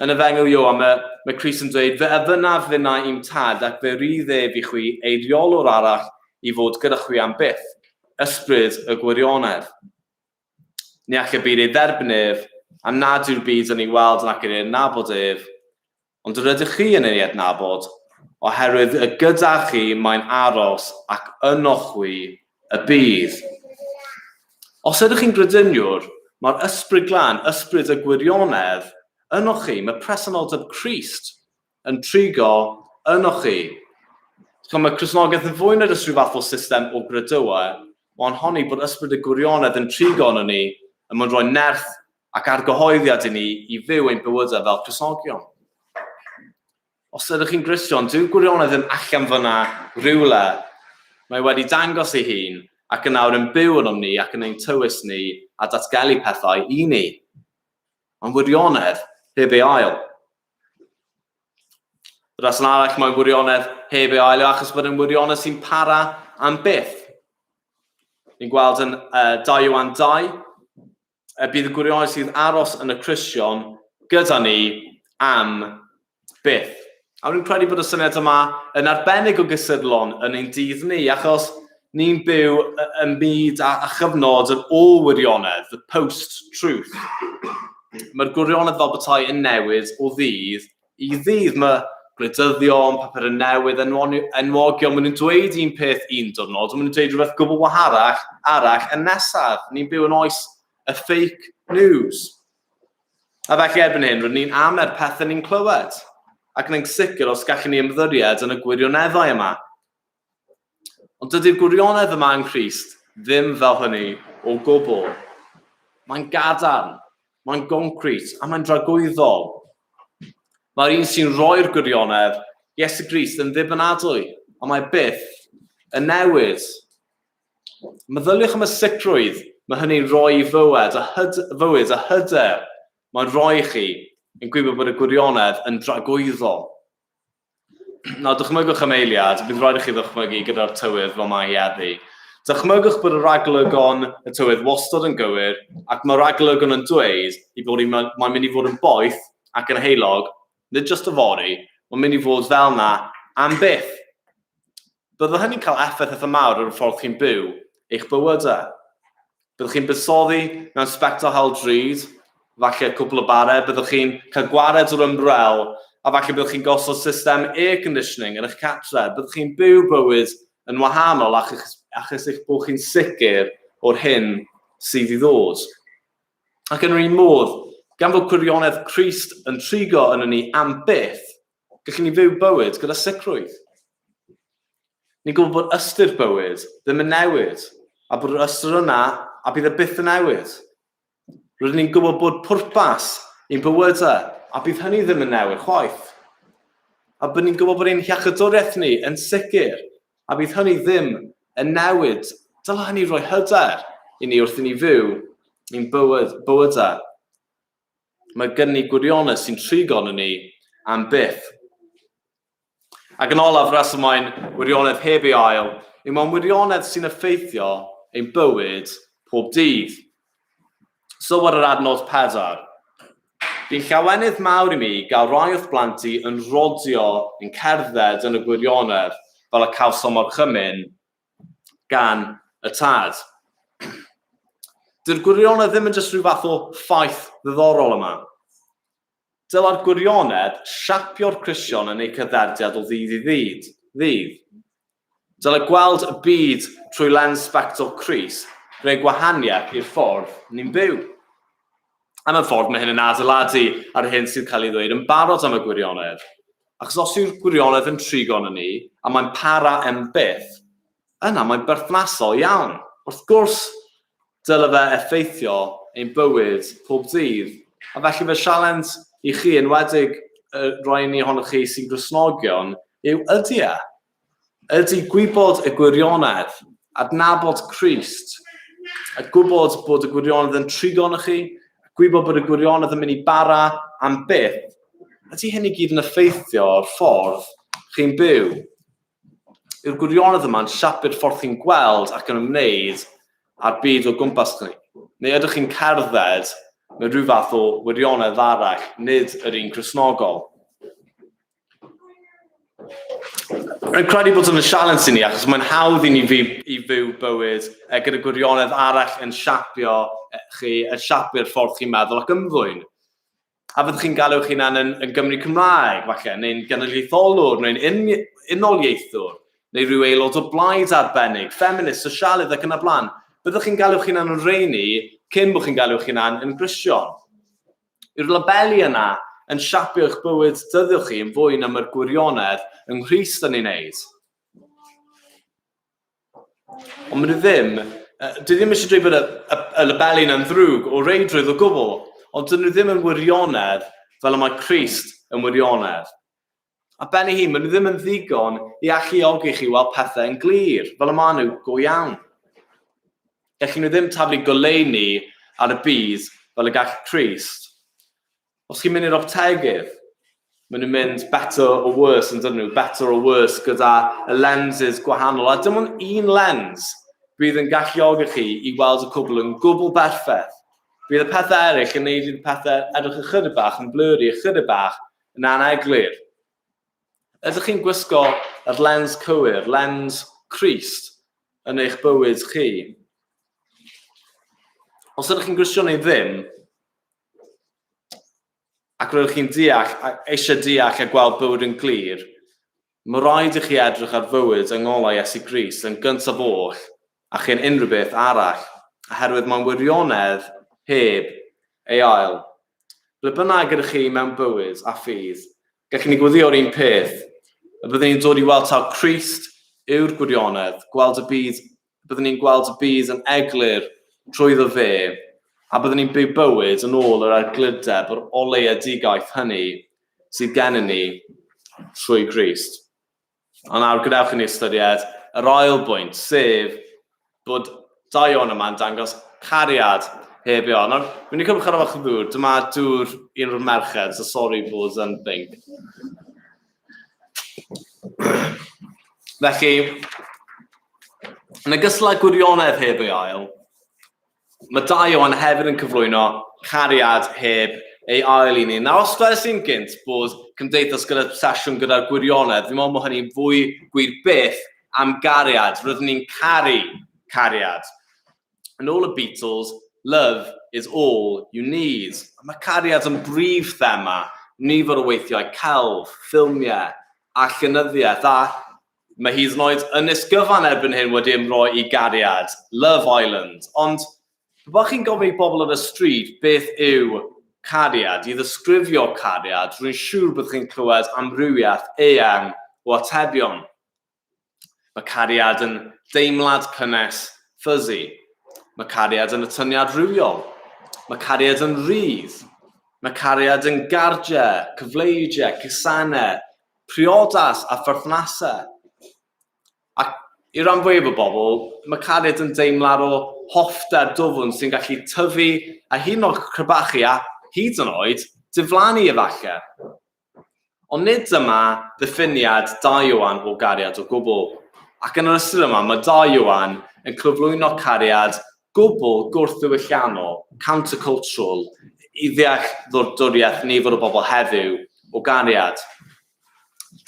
Yn y Efengyl Ioan, mae, mae Crist yn dweud, fe ofynnaf finnau i'm tad ac fe rydd ef i chwi eiriolwr arall i fod gyda chwi am byth, ysbryd y gwirionedd. Ni all y byd ei dderbyn ef, am nad yw'r byd yn ei weld nac yn ei adnabod ef, Ond yr ydych chi yn ei adnabod, oherwydd y gyda chi mae'n aros ac ynoch chwi y bydd. Os ydych chi'n grediniwr, mae'r Ysbryd Glân, ysbryd y gwirionedd, ynoch chi. Mae presenoldeb Crist yn trigo ynoch chi. So, mae Cristnogaeth yn fwy na jyst rhyw fath o system o gredywau, mae'n honni bod ysbryd y gwirionedd yn trigo yno ni, yn mae'n rhoi nerth ac argyhoeddiad i ni i fyw ein bywydau fel Cristnogion. Os ydych chi'n Gristion, dyw'r gwirionedd ddim allan fyna rhywle. Mae wedi dangos ei hun ac yn awr yn byw ynom ni ac yn ein tywys ni a datgelu pethau i ni. Mae'n wirionedd heb ei ail. Rheswm arall mae'n wirionedd heb ei ail yw achos bod yn wirionedd sy'n para am byth. Ni'n gweld yn uh, 2 Ioan 2, y bydd y gwirionedd sydd aros yn y Cristion gyda ni am byth. A rwy'n credu bod y syniad yma yn arbennig o gysurlon yn ein dydd ni, achos ni'n byw ym myd a, a chyfnod yr ôl-wirionedd, the post-truth. Mae'r gwirionedd fel bethau yn newid o ddydd i ddydd. Mae gwleidyddion, papurau newydd, enwogion, maen nhw'n dweud un peth un diwrnod, maen nhw'n dweud rhywbeth gwbl waharach arall y nesaf. Ni'n byw yn oes y fake news. A felly erbyn hyn, rydyn ni'n amer pethau ni'n clywed, ac yn sicr os gallwn ni ymddiried yn y gwirioneddau yma. Ond dydy'r gwirionedd yma yng Nghrist ddim fel hynny o gwbl. Mae'n gadarn, mae'n goncrit, a mae'n dragwyddol. Mae'r un sy'n rhoi'r gwirionedd, Iesu Grist, yn ddibynadwy, a mae byth yn newid. Meddyliwch am y sicrwydd mae hynny'n rhoi i fywed a, hyd, fywyd a hyder mae'n rhoi i chi yn gwybod bod y gwirionedd yn dragwyddol. Nawr, dychmygwch am eiliad, bydd rhaid i chi ddychmygu gyda'r tywydd fel mae hi heddi. Dychmygwch bod y rhagolygon y tywydd wastad yn gywir, ac mae rhagolygon yn dweud i bod i, mae'n mynd i fod yn boeth ac yn heulog, nid jyst yfory, mae'n mynd i fod fel na am byth. Byddai hynny'n cael effaith eitha mawr ar y ffordd chi'n byw eich bywydau. Byddwch chi'n buddsoddi mewn sbectol haul drud, falle cwpl o bare, byddwch chi'n cael gwared o'r ymbrel, a falle byddwch chi'n gosod system air conditioning yn eich cartre. Byddwch chi'n byw bywyd yn wahanol achos, achos eich bod chi'n sicr o'r hyn sydd i ddod. Ac yn yr un modd, gan fod gwirionedd Crist yn trigo yn ni am byth, Gallwn ni fyw bywyd gyda sicrwydd. Ni'n gwybod bod ystyr bywyd ddim yn newid, a bod yr ystyr yna a bydd e byth yn newid. Rydyn ni'n gwybod bod pwrpas i'n bywydau, a bydd hynny ddim yn newid chwaith. A bod ni'n gwybod bod ein hiachydwriaeth ni yn sicr, a bydd hynny ddim yn newid. Dylai hynny roi hyder i ni wrth i ni fyw ein bywyd, bywydau. Mae gen ni gwirionedd sy'n trigo yn ni am byth. Ac yn olaf, reswm mae'n wirionedd heb ei ail, yw mae'n wirionedd sy'n effeithio ein bywyd pob dydd. Sylwer yr adnod 4. Bu'n llawenydd mawr i mi gael rhai o'th blant i yn rhodio yn cerdded yn y gwirionedd fel y cawsom orchymyn gan y tad. Dyw'r gwirionedd ddim yn jyst rhyw fath o ffaith ddiddorol yma. Dylai'r gwirionedd siapio'r Cristion yn eu cydderddiad o ddydd i ddydd. Ddydd. Dylai gweld y byd trwy lens sbectol Crist gwneud gwahaniaeth i'r ffordd ni'n byw. A mewn ffordd mae hyn yn adeiladu ar yr hyn sydd cael ei ddweud yn barod am y gwirionedd. Achos os yw'r gwirionedd yn trigo yn ni, a mae'n para am byth, yna mae'n berthnasol iawn. Wrth gwrs, dyle fe effeithio ein bywyd pob dydd. A felly fy sialens i chi, enwedig y rhai ni ohonoch chi sy'n Gristnogion, yw ydy e? Ydy gwybod y gwirionedd, adnabod Crist, a gwybod bod y gwirionedd yn trigo arnoch chi, gwybod bod y gwirionedd yn mynd i bara am byth, ydy hyn i gyd yn effeithio'r ffordd chi'n byw? Yw'r gwirionedd yma'n siapu'r ffordd chi'n gweld ac yn ymwneud â'r byd o gwmpas chi? Neu ydych chi'n cerdded mewn rhyw fath o wirionedd arall, nid yr un Cristnogol? Rwy'n credu bod yn y sialens i ni, achos mae'n hawdd i ni fi, i fyw bywyd e, gyda gwirionedd arall yn siapio chi, yn siapio'r ffordd chi'n meddwl ac ymddwyn. A fyddwch chi'n galw eich hunan yn, yn Gymry Cymraeg, falle, neu'n genedlaetholwr, neu'n un, unoliaethwr, neu rhyw aelod o blaid arbennig, feminist, sosialydd ac yn y blaen. Byddwch chi'n galw eich hunan yn rheini cyn bod chi'n galw eich hunan yn Gristion. Yw'r labeli yna yn siapio eich bywyd dyddiol chi yn fwy na mae'r gwirionedd yng Nghrist yn ei wneud. Ond maen nhw ddim, dwi ddim eisiau dweud bod y, y, y labeli yna'n ddrwg o reidrwydd o gwbl, ond dyn nhw ddim yn wirionedd fel y mae Crist yn wirionedd. A ben ei hun, maen nhw ddim yn ddigon i alluogi chi weld pethau yn glir, fel y maen nhw go iawn. Gallen nhw ddim taflu goleuni ar y byd fel y gall Crist. Os chi'n mynd i'r optegydd, maen nhw'n mynd better or worse yn dydyn nhw, better or worse gyda y lenses gwahanol. A dim ond un lens bydd yn galluogi chi i weld y cwbl yn gwbl berffaith. Bydd y pethau eraill yn neud i'r pethau edrych ychydig bach yn blurry, ychydig bach yn aneglur. Ydych chi'n gwisgo yr lens cywir, lens Crist, yn eich bywyd chi? Os ydych chi'n gristion neu ddim, ac rydych chi'n deall, eisiau deall a gweld bywyd yn glir, mae rhaid i chi edrych ar fywyd yng ngolau Iesu Grist yn gyntaf oll a chyn unrhyw beth arall, oherwydd mae'n wirionedd heb ei ail. Ble bynnag ydych chi mewn bywyd a ffydd, gallwn ni gweddïo'r un peth, y byddwn ni'n dod i weld taw Crist yw'r gwirionedd, gweld y byd byddwn ni'n gweld y byd yn eglur trwyddo fe, a byddwn ni'n byw bywyd yn ôl yr eglurdeb, yr oleuedigaeth hynny sydd gennym ni trwy Grist. Ond nawr gadewch i ni ystyried yr ail bwynt, sef bod Daion yma'n dangos cariad heb ei Nawr, mi'n i cymryd chydig bach o ddŵr. Dyma dŵr un o'r merched, so sori bod yn binc. Felly, yn ogystal â gwirionedd heb ei ail, mae Dai Owen hefyd yn cyflwyno cariad heb ei ail i ni. Nawr, os dwedes i'n gynt bod cymdeithas gyda obsesiwn gyda'r gwirionedd, fi'n meddwl bod hynny'n fwy gwir byth am gariad. Rydyn ni'n caru cariad. Yn ôl y Beatles, love is all you need. Mae cariad yn brif thema nifer o weithiau celf, ffilmiau a llenyddiaeth, a mae hyd yn oed ynys gyfan erbyn hyn wedi ymroi i gariad, Love Island. Ond, pe bach chi'n gofyn i bobl ar y stryd beth yw cariad, i ddisgrifio cariad, rwy'n siŵr byddwch chi'n clywed amrywiaeth eang o atebion. Mae cariad yn deimlad cynnes fuzzy. Mae cariad yn atyniad rhywiol. Mae cariad yn rhydd. Mae cariad yn gardiau, cyfleidiau, cusanau, priodas a pherthnasau. Ac i ran fwyaf o bobl, mae cariad yn deimlad o hoffter dwfn sy'n gallu tyfu a hyd yn oed crebachu a hyd yn oed diflannu efallai. Ond nid dyma ddiffiniad Dai Ioan o gariad o gwbl. Ac yn yr ystyr yma, mae Dai Ioan yn cyflwyno cariad gwbl gwrth-ddiwylliannol, countercultural, i ddeall ddwrdwriaeth nifer o bobl heddiw o gariad.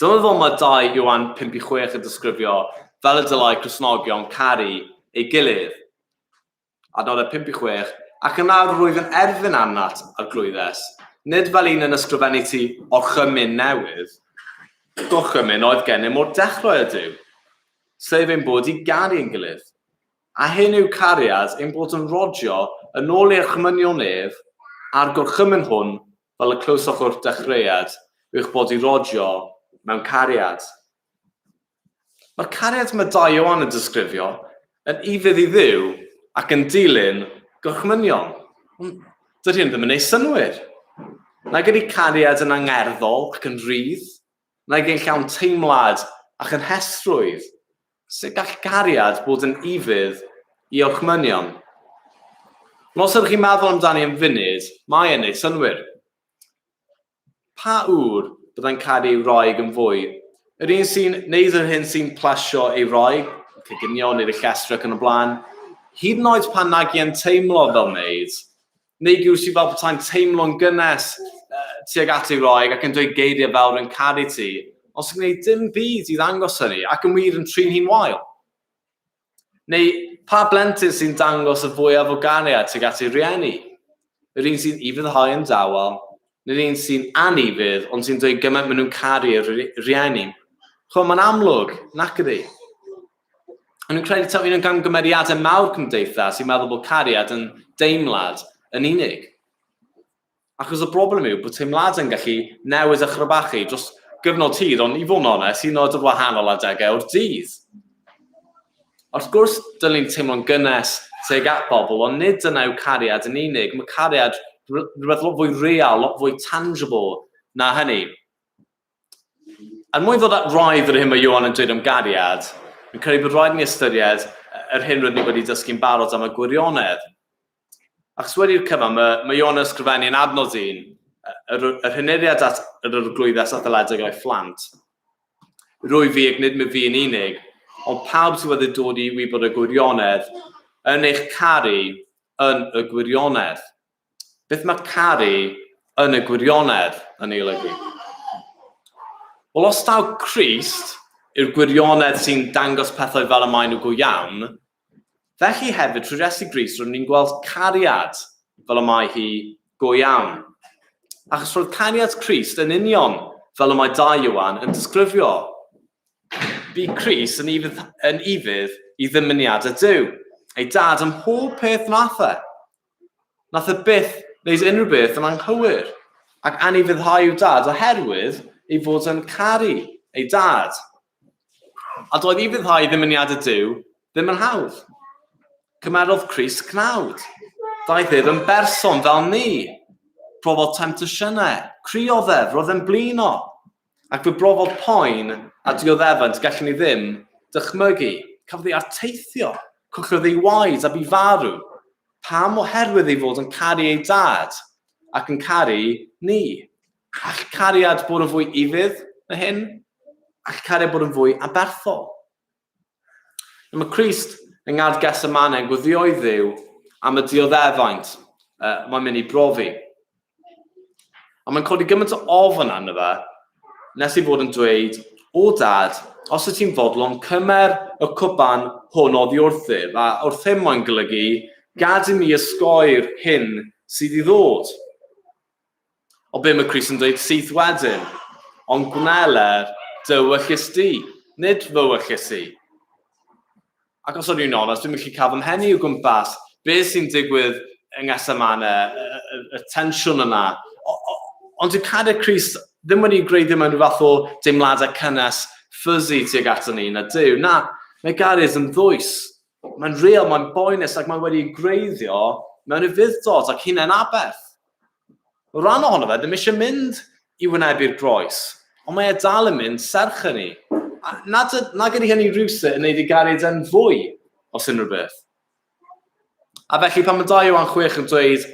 Dyma fel mae Dai Ioan 5 i 6 yn disgrifio fel y dylai Cristnogion caru ei gilydd. Adnodau 5 i 6, Ac yn awr rwyf yn erfyn arnat, Arglwyddes, Nid fel un yn ysgrifennu ti orchymyn newydd, gorchymyn oedd gennym o'r dechrau ydyw, sef ein bod i garu ein gilydd. A hyn yw cariad, ein bod yn rodio yn ôl ei orchmynion ef, a'r gorchymyn hwn, fel y clywsoch o'r dechreuad, yw eich bod i rodio mewn cariad. Mae'r cariad mae Dai Ioan yn disgrifio yn ufudd i Dduw ac yn dilyn gorchmynion. Ond dydy hyn ddim yn ei synnwyr. Nag ydy cariad yn angerddol ac yn rhydd, nag yn llawn teimlad a chynhesrwydd. Sut gall cariad bod yn ufudd i orchmynion? Ond os ydych chi'n meddwl amdani am funud, mae e'n ei synnwyr. Pa ŵr byddai'n caru ei wraig yn fwy? Yr un sy'n neud yr hyn sy'n plesio ei wraig, coginio, neud y llestri ac yn y blaen, hyd yn oed pan nag e'n teimlo fel neud, neu gŵr sydd fel petai'n teimlo'n gynnes tuag at ei wraig ac yn dweud geiriau fel rwy'n caru ti, ond sy'n gwneud dim byd i ddangos hynny ac yn wir yn trin hi'n wael. Neu pa blentyn sy'n dangos y fwyaf o gariad tuag at ei rieni? Yr un sy'n ufuddhau yn dawel, neu'r un sy'n anufudd ond sy'n dweud gymaint maen nhw'n caru eu rhieni? Chymod, mae'n amlwg, nac ydy. Ond nhw'n credu taw un o gamgymeriadau mawr cymdeithas sy'n meddwl bod cariad yn deimlad yn unig. Achos y broblem yw bod teimladau'n gallu newid a chrybachu dros gyfnod hir, ond i fod yn onest, hyd yn oed ar wahanol adegau o'r dydd. Wrth gwrs, dylen ni teimlo'n gynnes tuag at bobl, ond nid dyna yw cariad yn unig. Mae cariad rhywbeth lot fwy real, lot fwy tangible na hynny. Er mwyn ddod at wraidd yr hyn mae Ioan yn dweud am gariad, fi'n credu bod rhaid i ni ystyried yr hyn rydyn ni wedi dysgu'n barod am y gwirionedd. Achos wedi'r cyfan, mae, mae Ioan yn ysgrifennu yn adnod un, yr, yr hyneriad at yr arglwyddes athaledig a'i phlant. Rwy fi ac nid my fi yn unig, ond pawb sydd wedi dod i wybod y gwirionedd yn eich caru yn y gwirionedd. Beth mae caru yn y gwirionedd yn ei olygu? Wel, os taw Crist yw'r gwirionedd sy'n dangos pethau fel y maen nhw go iawn, felly hefyd trwy Iesu Grist rydyn ni'n gweld cariad fel y mae hi go iawn. Achos roedd cariad Crist yn union fel y mae Dai Ioan yn disgrifio. Bu Crist yn ufudd, yn ufudd i ddymuniadau Duw, ei dad ym mhob peth wnaeth e. Nath e byth wneud unrhyw beth yn anghywir, ac anufuddhau i'w dad oherwydd ei fod yn caru ei dad. A doedd ufuddhau ddymuniadau Duw ddim yn hawdd. Cymerodd Crist cnawd. Daeth ef yn berson fel ni. Profodd temtasiynau, criodd ef, roedd e'n blino. Ac fe brofodd poen a dioddefaint gallwn ni ddim dychmygu. Cafodd ei arteithio, collodd ei waed a bu farw. Pam? Oherwydd ei fod yn caru ei dad ac yn caru ni. All cariad bod yn fwy ufudd na hyn? All cariad bod yn fwy aberthol? Mae Crist yng Ngardd Gethsemane yn gweddio i Dduw am y dioddefaint uh, mae'n mynd i brofi. A mae'n codi gymaint o ofn arno fe, nes i fod yn dweud, o dad, os y ti'n fodlon, cymer y cwpan hwn oddi wrthyf, a wrth hyn mae'n golygu, gad i mi ysgoi'r hyn sydd i ddod. Ond be mae Crist yn dweud syth wedyn? Ond gwneler dy ewyllys di, nid fy ewyllys i. Ac os o'n i'n onest, dwi'n gallu cael fy mhennu o gwmpas beth sy'n digwydd yng Ngethsemane, y, y, y tensiwn yna. Ond dyw cariad Crist ddim wedi gwreiddio mewn rhyw fath o deimladau cynnes fuzzy tuag ato ni, na Duw. Na, mae gariad yn ddwys. Mae'n real, mae'n boenus ac mae wedi gwreiddio mewn ufudd-dod ac hunain aberth. Rhan ohono fe ddim eisiau mynd i wynebu'r groes, ond mae e dal yn mynd serch hynny. A nad, nag ydy hynny rhywsut yn neud ei gariad e'n fwy, os unrhyw beth. A felly pan mae 2 Ioan 6 yn dweud,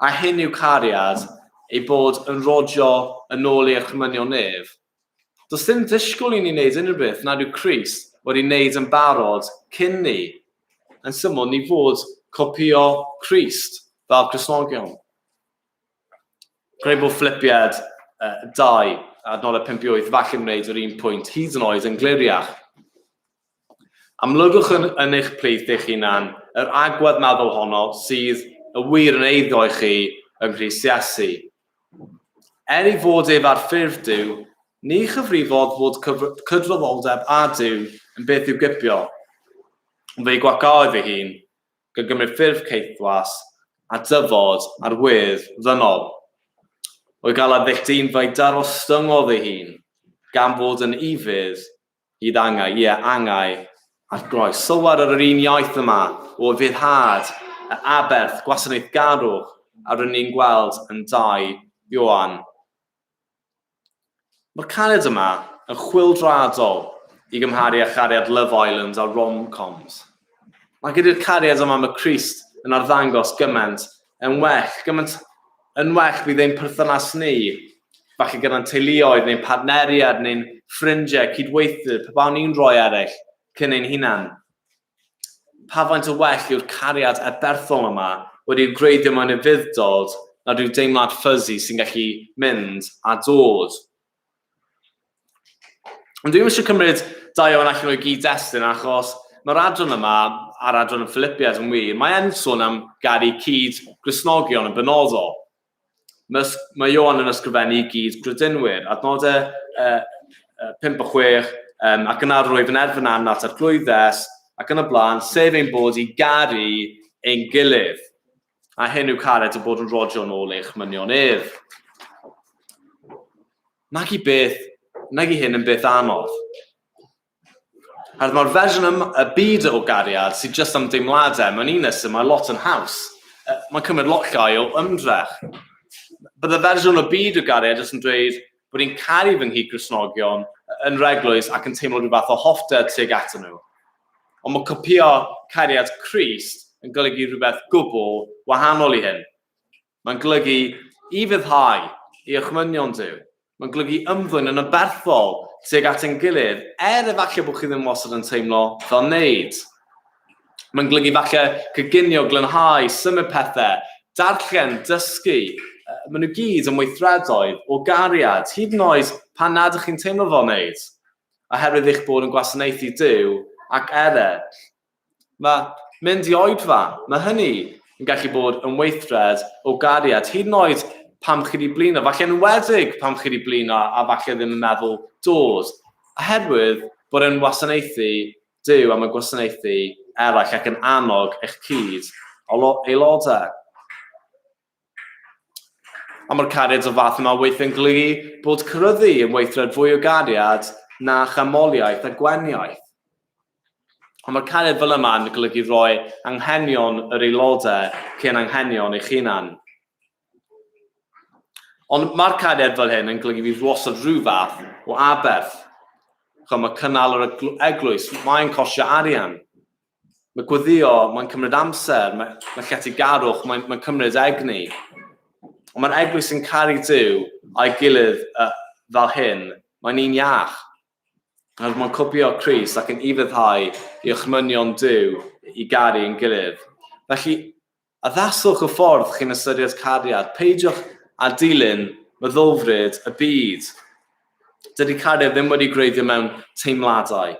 a hyn yw cariad, ei bod yn rodio yn ôl i'r chmynion nef, does dim disgwyl i ni wneud unrhyw beth nad yw Crist wedi wneud yn barod cyn ni. Yn syml, ni fod copïo Crist fel Cristnogion. Credu bod Philipiad 2, adnodau 5 i 8, falle'n gwneud yr un pwynt hyd yn oed yn gliriach. Amlygwch yn, yn eich plith eich hunan yr agwedd meddwl honno sydd y wir yn eiddo i chi yng Nghrist Iesu. Er ei fod ef ar ffurf Duw, ni chyfrifodd fod cydraddoldeb â Duw yn beth i'w gipio, ond fe'i gwacáodd ei hun, gan gymryd ffurf caethwas a dyfod ar wedd ddynol. O'i gael ar ddull dyn fe'i darostyngodd ei hun, gan fod yn ufudd hyd angau, ie, angau a'r groes. Sylwer ar yr un iaith yma o ufuddhad, y aberth, gwasanaethgarwch, a rŷn ni'n gweld yn 2 Ioan. Mae'r cariad yma yn chwyldroadol i gymharu â chariad Love Island a rom-coms. Mae gyda'r cariad yma mae Crist yn arddangos gymaint yn well, gymaint yn well bydd ein perthynas ni, falle gyda'n teuluoedd neu'n partneriad neu'n ffrindiau, cydweithwyr, pe bawn ni'n rhoi eraill cyn ein hunan. Pa faint o well yw'r cariad aberthol yma wedi'w gwreiddio mewn ufudd-dod na rhyw deimlad fuzzy sy'n gallu mynd a dod? Ond dwi'm eisiau cymryd dau o'n allan o'i gyd-destun achos mae'r adran yma, a'r adran yn Philippiad yn wir, mae e'n sôn am garu cyd Gristnogion yn benodol. Mae, mae Ioan yn ysgrifennu i gyd gredinwyr, adnodau 5 a 6, ac yna rwyf yn erfyn arnat at glwyddes, ac yn y blaen, sef ein bod i garu ein gilydd. A hyn yw cariad y bod yn rodio yn ôl eich mynion ef. Nag i beth, nag i hyn yn beth anodd. Oherwydd mae'r fersiwn ym, y byd o gariad sydd jyst am deimladau, mewn un ystyr mae lot yn haws. Mae'n cymryd lot llai o ymdrech. Bydde fersiwn o byd o gariad jyst yn dweud bod i'n caru fy nghyd-Gristnogion yn yr eglwys ac yn teimlo rhyw fath o hoffter tuag atyn nhw. Ond mae copïo cariad Crist yn golygu rhywbeth gwbl wahanol i hyn. Mae'n golygu i fyddhau i orchmynion Duw. Mae'n golygu ymddwyn yn aberthol tuag at ein gilydd, er efallai bod chi ddim wastad yn teimlo fel wneud. Mae'n golygu falle coginio, glanhau, symud pethau, darllen, dysgu. Maen nhw gyd yn weithredoedd o gariad, hyd yn oed pan nad ydych chi'n teimlo fel wneud, oherwydd eich bod yn gwasanaethu Duw ac eraill. Mae mynd i oedfa, mae hynny yn gallu bod yn weithred o gariad, hyd yn oed pam chi wedi blino, falle yn enwedig pam chi wedi blino a falle ddim yn meddwl dod, oherwydd bod e'n wasanaethu Duw a mae'n gwasanaethu eraill ac yn annog eich cyd aelodau. A mae'r cariad o fath yma weithiau'n golygu bod ceryddu yn weithred fwy o gariad na chanmoliaeth a gweniaeth. Ond mae'r cariad fel yma yn golygu rhoi anghenion yr aelodau cyn anghenion eich hunan. Ond mae'r cariad fel hyn yn golygu fydd wastad rhyw fath o aberth. Chwa, mae cynnal yr eglwys, mae'n costio arian. Mae gweddio, mae'n cymryd amser, mae, mae lletygarwch, mae'n mae cymryd egni. Ond mae'r eglwys yn caru Duw a'i gilydd uh, fel hyn, mae'n un iach. Nawr mae'n copio Crist ac yn ufuddhau i ochmynion Duw i garu yn gilydd. Felly, Addaswch y ffordd chi'n ystyried cariad. Peidiwch â dilyn meddylfryd y byd. Dydy cariad ddim wedi gwreiddio mewn teimladau.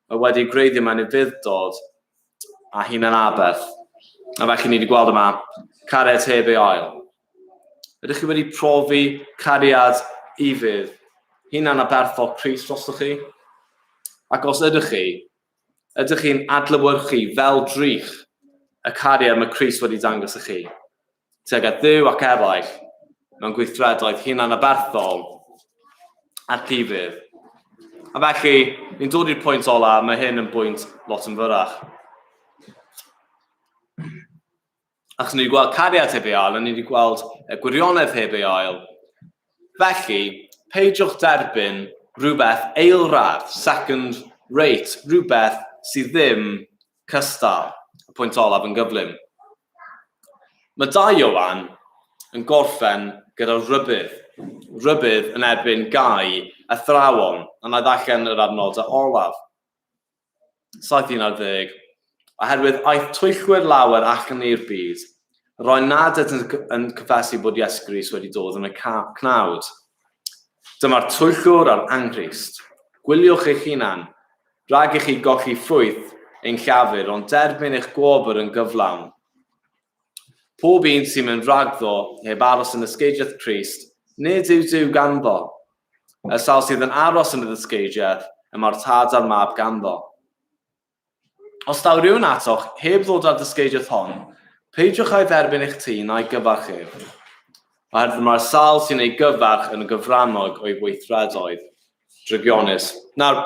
Mae wedi gwreiddio mewn ufudd-dod a hunan-aberth. A felly ni wedi gweld yma, cariad heb ei ail. Ydych chi wedi profi cariad ufudd, hunan-aberthol Crist drostoch chi? Ac os ydych chi, Ydych chi'n adlewyrchu fel drych y cariad mae Crist wedi dangos i chi, tuag at Dduw ac eraill, mewn gweithredoedd hunanaberthol a rhifydd? A felly, ni'n dod i'r pwynt ola, mae hyn yn bwynt lot yn fyrrach. Achos ni wedi gweld cariad heb ei ail, a ni wedi gweld y gwirionedd heb ei ail. Felly, peidiwch derbyn rhywbeth eilradd, second rate, rhywbeth sydd ddim cystal. Y pwynt olaf yn gyflym. Mae Dai Ioan yn gorffen gyda rhybudd. Rhybudd yn erbyn gau athrawon, a na i ddarllen yr adnodau olaf. 7 11, oherwydd aeth twyllwyr lawer allan i'r byd, roi nad ydynt yn cyffesu bod Iesu Grist wedi dod yn y cnawd. Dyma'r twyllwr a'r anghrist. Gwyliwch eich hunan, rhag i chi golli ffrwyth ein llafur, ond derbyn eich gwobr yn gyflawn. Pob un sy'n mynd rhagddo heb aros yn ysgeidiaeth Crist, Nid yw Duw ganddo. Y sawl sydd yn aros yn y ddysgeidiaeth, y mae'r tad a'r mab ganddo. Os daw rhywun atoch heb ddod â'r ddysgeidiaeth hon, peidiwch â'i dderbyn eich tŷ na'i gyfarch ef. Oherwydd mae'r sawl sy'n ei gyfarch yn gyfrannog o'i weithredoedd drygionus. Nawr,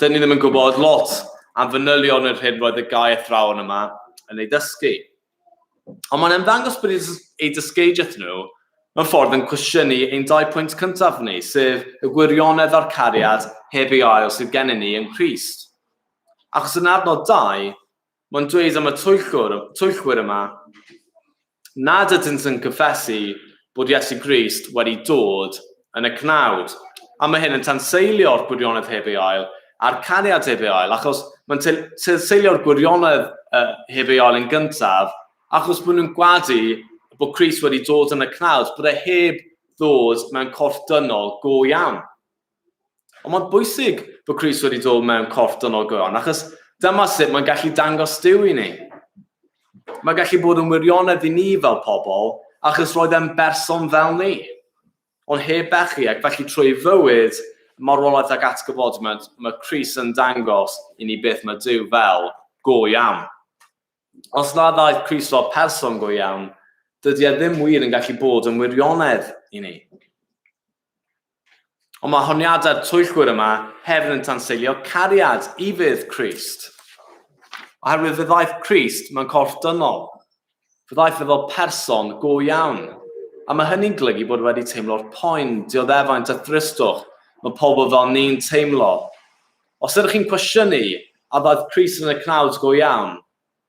dyn ni ddim yn gwybod lot am fanylion yr hyn roedd y gau athrawon yma yn ei ddysgu. Ond mae'n ymddangos bod eu dysgeidiaeth nhw mewn ffordd yn cwestiynu ein dau pwynt cyntaf ni, sef y gwirionedd a'r cariad heb ei ail sydd gennym ni yng Nghrist. Achos yn adnod 2, mae'n dweud am y twyllwr, twyllwyr yma nad ydynt yn cyffesu bod Iesu Grist wedi dod yn y cnawd. A mae hyn yn tanseilio'r gwirionedd heb ei ail a'r cariad heb ei ail, achos mae'n tanseilio'r gwirionedd heb ei ail yn gyntaf, achos bod nhw'n gwadu bod Crist wedi dod yn y cnawd, bod e heb ddod mewn corff dynol go iawn. Ond mae'n bwysig bod Crist wedi dod mewn corff dynol go iawn, achos dyma sut mae'n gallu dangos Duw i ni. Mae'n gallu bod yn wirionedd i ni fel pobl, achos roedd e'n berson fel ni. Ond heb bechu, ac felly trwy fywyd, marwolaeth ac atgyfodiad, mae Crist yn dangos i ni beth mae Duw fel go iawn. Os na ddaeth Crist fel person go iawn, dydy e ddim wir yn gallu bod yn wirionedd i ni. Ond mae honiadau'r twyllwyr yma hefyd yn tanseilio cariad ufudd Crist. Oherwydd fe ddaeth Crist mewn corff dynol. Fe ddaeth e fel person go iawn. A mae hynny'n golygu bod wedi teimlo'r poen, dioddefaint a thristwch mae pobl fel ni'n teimlo. Os ydych chi'n cwestiynu a ddaeth Crist yn y cnawd go iawn,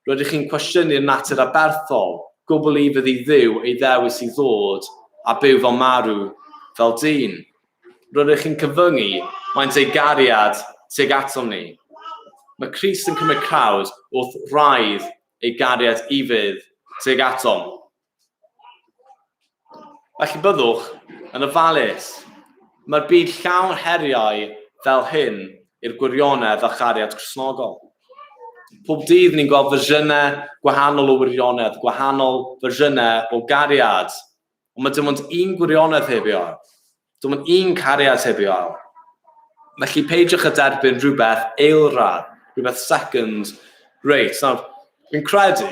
Rydych chi'n cwestiynu'r natur aberthol, gwbl ufudd i Dduw ei ddewis i ddod a byw fel marw, fel dyn. Rydych chi'n cyfyngu maint ei gariad tuag atom ni. Mae Crist yn cymryd crawd wrth wraidd ei gariad ufudd tuag atom. Felly byddwch yn ofalus. Mae'r byd llawn heriau fel hyn i'r gwirionedd a chariad Cristnogol. Pob dydd ni'n gweld fersiynau gwahanol o wirionedd, gwahanol fersiynau o gariad. Ond mae dim ond un gwirionedd heb ei ail. Dim ond un cariad heb ei ail. Felly peidiwch â derbyn rhywbeth eilradd, rhywbeth second rate. Nawr, fi'n credu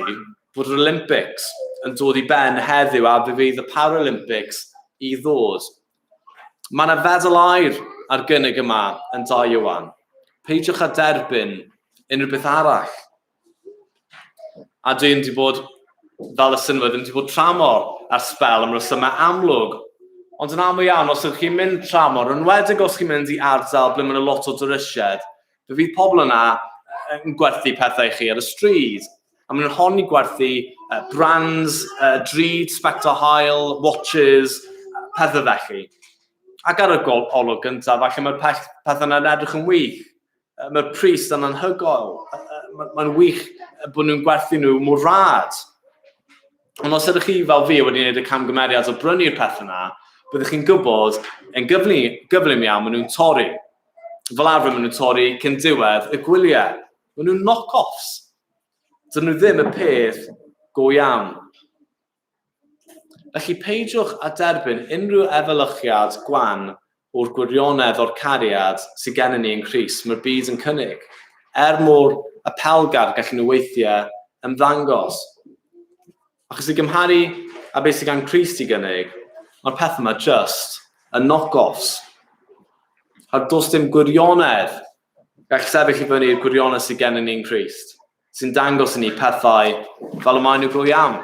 bod yr Olympics yn dod i ben heddiw a fe fydd y Paralympics i ddod. Mae yna fedal aur ar gynnig yma yn da Iwan. Peidiwch â derbyn unrhyw beth arall. A dwi wedi bod, fel y synnwyr, ddim wedi bod tramor ar sbel am resymau amlwg. Ond yn aml iawn, os ydych chi'n mynd tramor, yn enwedig os chi'n mynd i ardal ble mae yna lot o dwristiaid, fe fydd pobl yna yn gwerthu pethau i chi ar y stryd. A maen nhw'n honni gwerthu brands, drud, sbectol haul, watches, pethau felly. Ac ar y olwg gyntaf, falle mae'r pethau yna'n edrych yn wych. Mae'r pris yn anhygoel. Mae'n wych bod nhw'n gwerthu nhw mor rad. Ond os ydych chi fel fi wedi gwneud y camgymeriad o brynu'r peth yna, byddwch chi'n gwybod yn gyflym, gyflym iawn maen nhw'n torri. Fel arfer maen nhw'n torri cyn diwedd y gwyliau. Maen nhw'n knock-offs. Dyn nhw ddim y peth go iawn. Felly peidiwch â derbyn unrhyw efelychiad gwan o'r gwirionedd o'r cariad sydd gennym ni yn Nghrist, mae'r byd yn cynnig, er mor apelgar gallen nhw weithiau ymddangos. Achos i gymharu â beth sydd gan Crist i gynnig, mae'r peth yma just yn knock-offs. A does dim gwirionedd gall sefyll i fyny i'r gwirionedd sydd gennym ni yn Nghrist. sy'n dangos i ni pethau fel y maen nhw go iawn.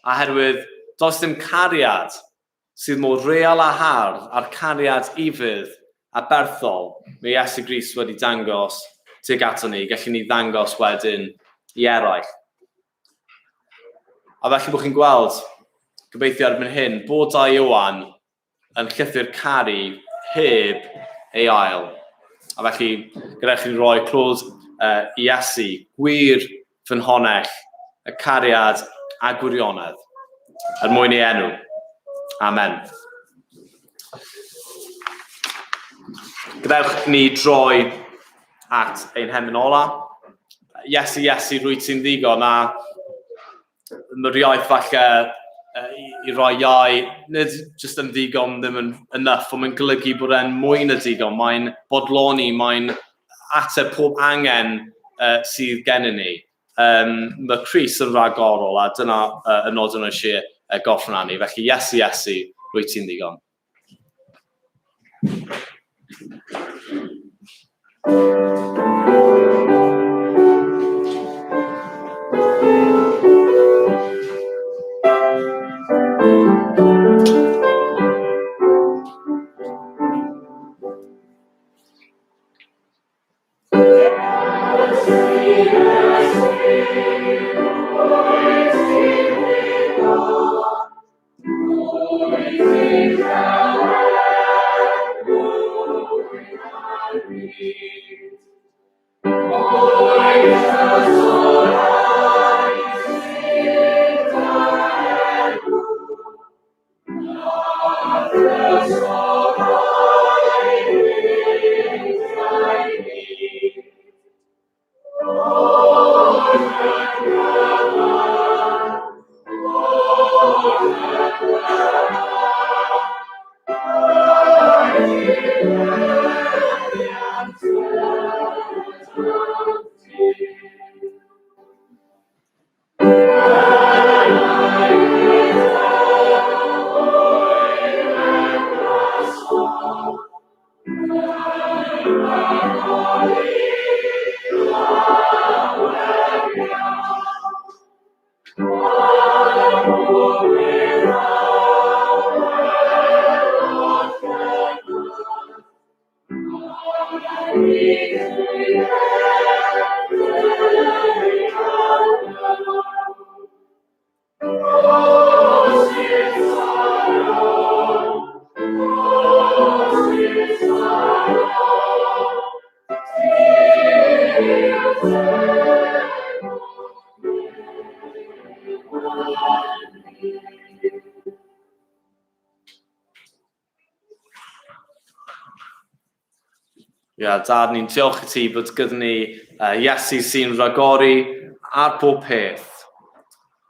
A herwydd does dim cariad sydd mor real a hardd a'r cariad ufudd a berthol mae Iesu Grist wedi dangos tuag ato ni, gallwn ni ddangos wedyn i eraill. A felly bod chi'n gweld, gobeithio erbyn hyn, bod Dai Ioan yn llythyr caru heb ei ail. A felly, gyda chi roi clod i Iesu, gwir ffynhonnell y cariad a gwirionedd, er mwyn ei enw. Amen. Gadewch ni droi at ein hemyn ola. Iesu, Iesu, rwyt ti'n ddigon, a mae'r iaith falle i, i roi iau, nid jyst yn ddigon ddim yn enough, ond mae'n golygu bod e'n mwy na digon. Mae'n bodloni, mae'n ateb pob angen sydd gennym ni. Mae Crist yn rhagorol, a dyna y nod yn eisiau gorffen arni. Felly, Iesu, Iesu, rwyt ti'n ddigon. Ia, Dad, ni'n diolch i ti bod gyda ni Iesu sy'n rhagori ar bob peth.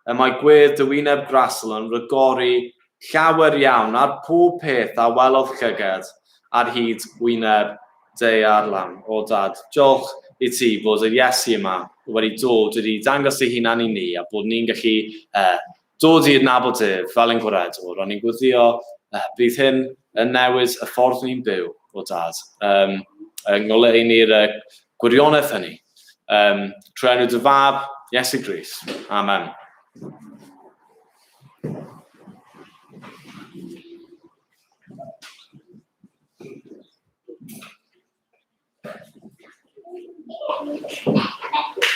Y mae gwedd dy wyneb grasol yn rhagori llawer iawn ar pob peth a welodd llygad ar hyd wyneb daear lawn. O Dad, diolch i ti bod y Iesu yma wedi dod, wedi dangos ei hunan i ni a bod ni'n gallu dod i adnabod ef fel ein gwaredwr, ond ni'n gweddio bydd hyn yn newid y ffordd ni'n byw, o Dad, yng ngoleuni'r gwirionedd hynny. Trwy enw dy fab, Iesu Grist. Amen. Thank you.